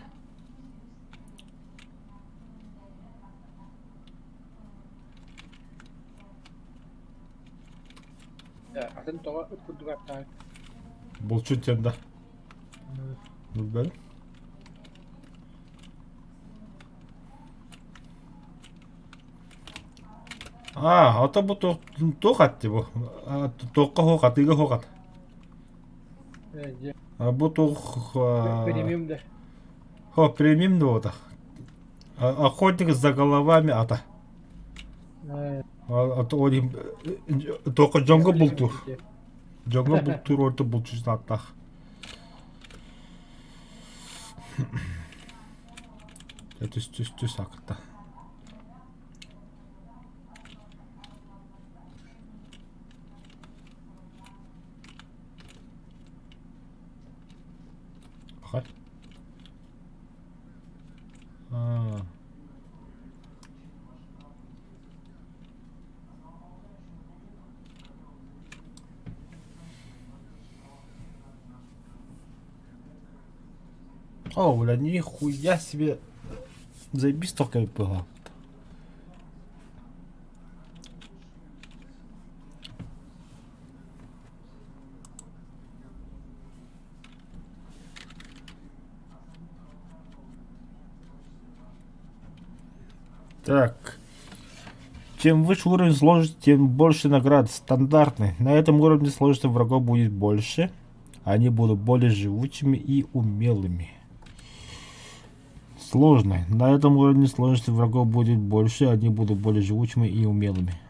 Атын тоҕо ыт курдук ааттаан Булчут диэн да. Билбэтим. Аа, ото бу туох туох атты бу? Туохха суох атыыга суох ат. Дьэ. Бу туох Премиум да. Хо, премиум да буолбатах. Охотник за головами ата. Ол иһин туохха дьоҥго бултуур. Дьоҥҥо бултуур ордук булчут ааттаах. Түс түс түс акта. Пахай. А. О, бля, нихуя себе. Заебись только было. Так. Чем выше уровень сложности, тем больше наград. Стандартный. На этом уровне сложности врагов будет больше. Они будут более живучими и умелыми. Сложный. На этом уровне сложности врагов будет больше, они будут более живучими и умелыми.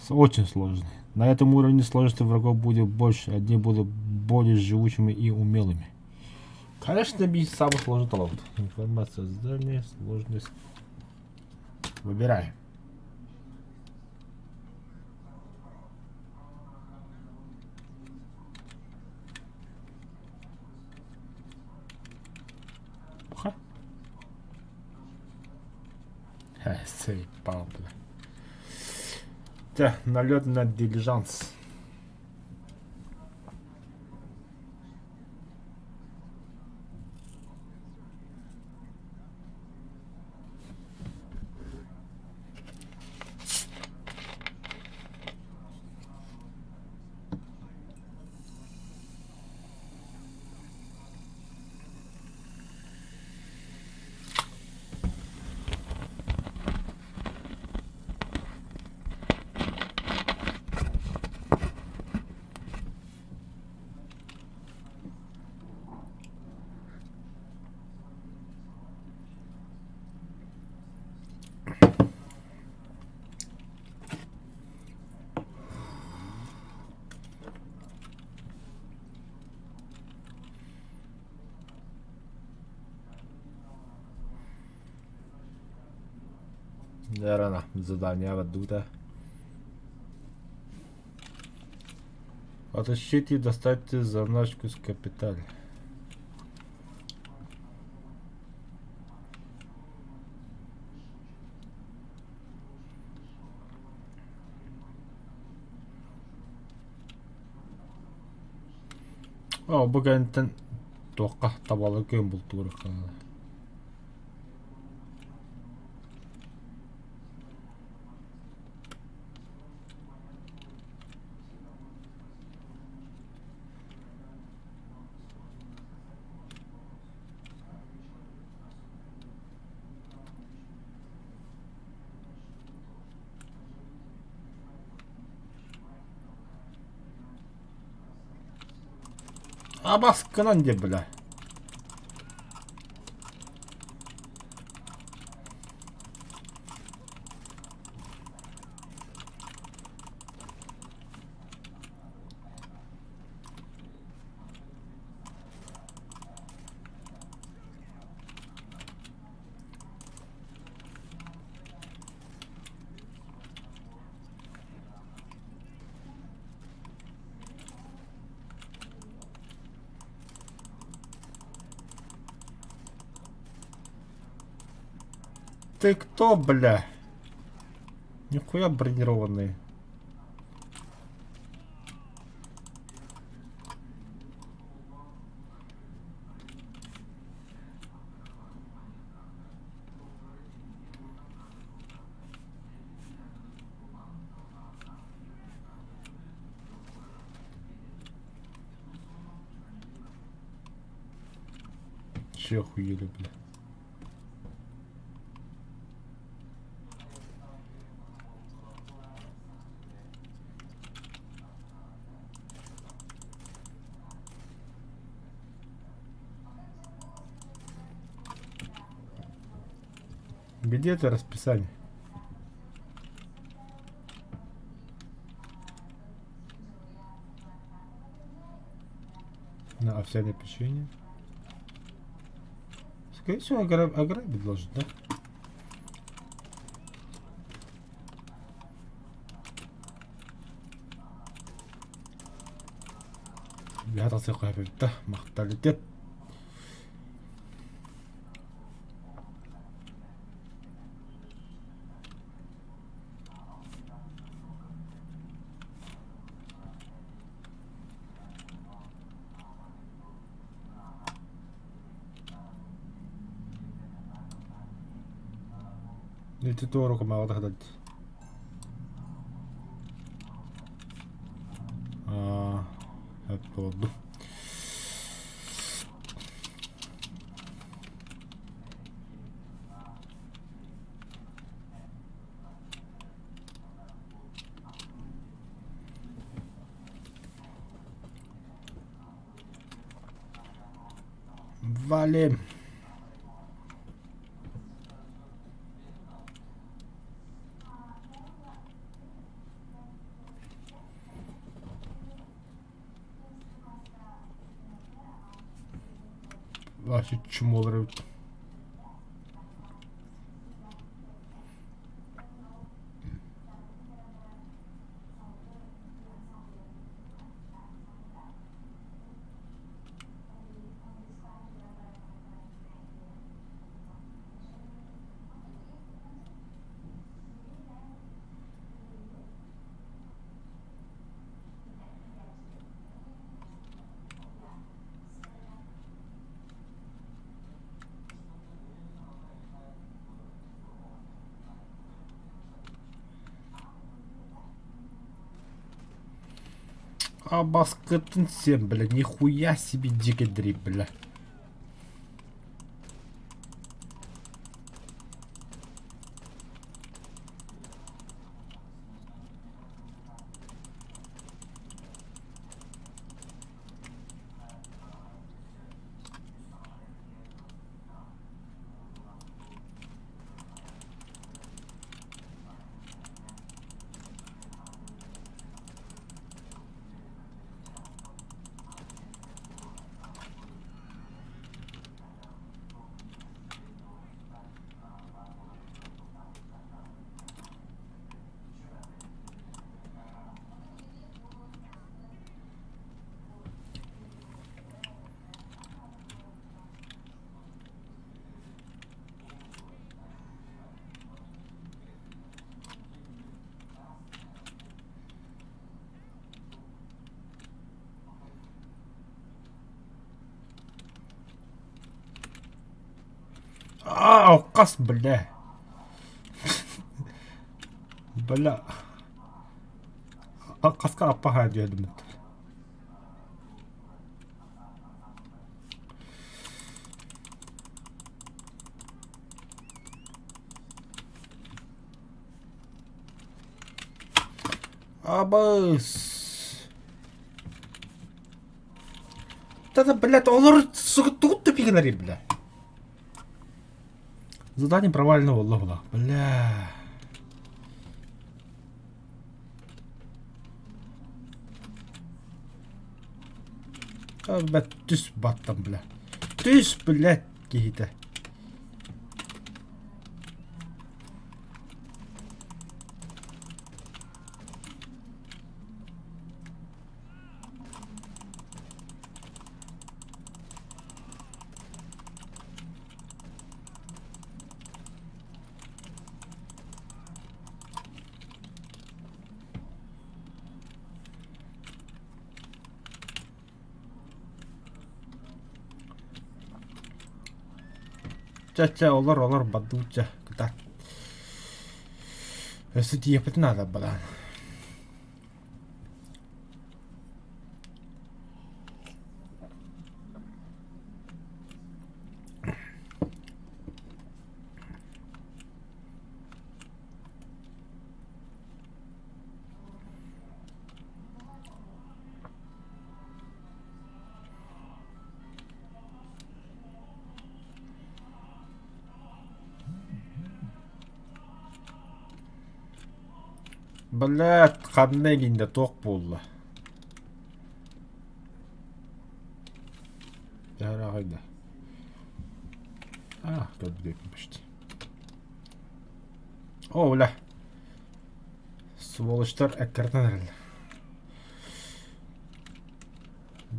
Очень сложный. На этом уровне сложности врагов будет больше, одни будут более живучими и умелыми. Конечно, бить самый сложный талант. Информация здания, сложность. Выбираем. Ха. Заебал, бля. Так, налет на дилижанс. Рано задание ведут. Отыщите и доставьте заначку с капиталь. О, бу кэнниттэн туохха табалар күөн бултуур Абаскынан де бля. Ты кто, бля? Нихуя бронированный. Че охуели, бля? Где это расписание? На овсяное печенье. Скорее всего, ограбить должен, да? Бэһэ тахсыахха сөп эбит да, махталитет. Ити туору кумааҕы таһыдат. Аа, буолду. Валим. Вообще чмо эбит. А баскытын сен, бля, нихуя себе дикий дрип, бля. А, алкас, бля. Бля. Хаска аппаха диэдимит. Абыс. Да, блядь, олор тугут тупигинарий, бля. Задание провалено, буолла бля. Бля, түс баттам, бля. Түс, блядь, киһитэ. Чэ-чэ, олор, олор, бадууча, кытаат. Өссө тиийиэхпитин наада бадаан. Блядь, ханна игинде туох буолла? Дьэ, А, көрбүт почти. О, бля. Сволочтар эккирэтэн эрэллэр.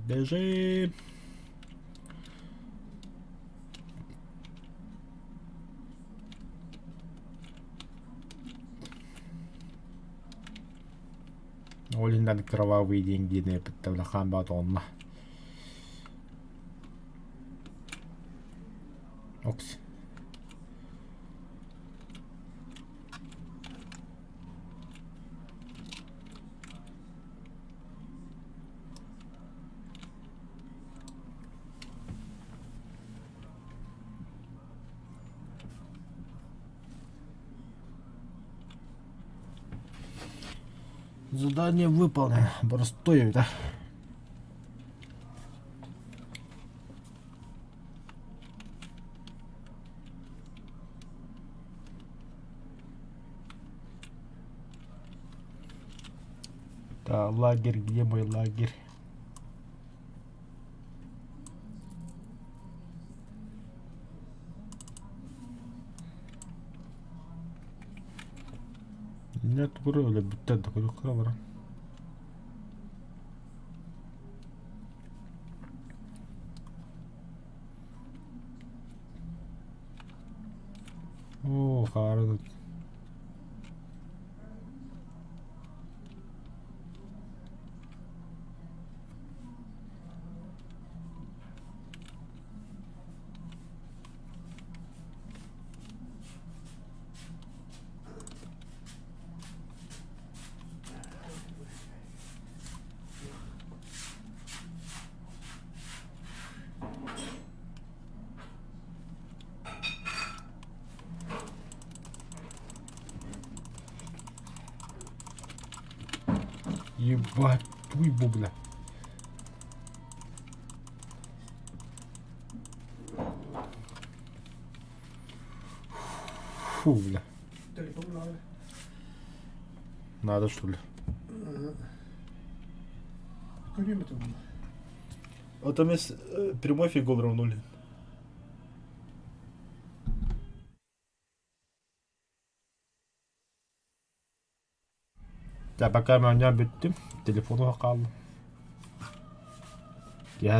Бежим. Ол иһинэн кровавые деньги диэн эппиттэр хаан баатоҕунна. Окс. Задание выполнено. Простое, да? Да, лагерь, где мой лагерь? Нет, өлөрбүттэр да көрүөххэ баран. Оо, хаары Ебать, туй бля. Фу, бля. Телефон надо. Надо что ли? Какой это было? Вот там есть прямой фигул равнули. Да, пока меня бүттүм, телефону хаалла. Я.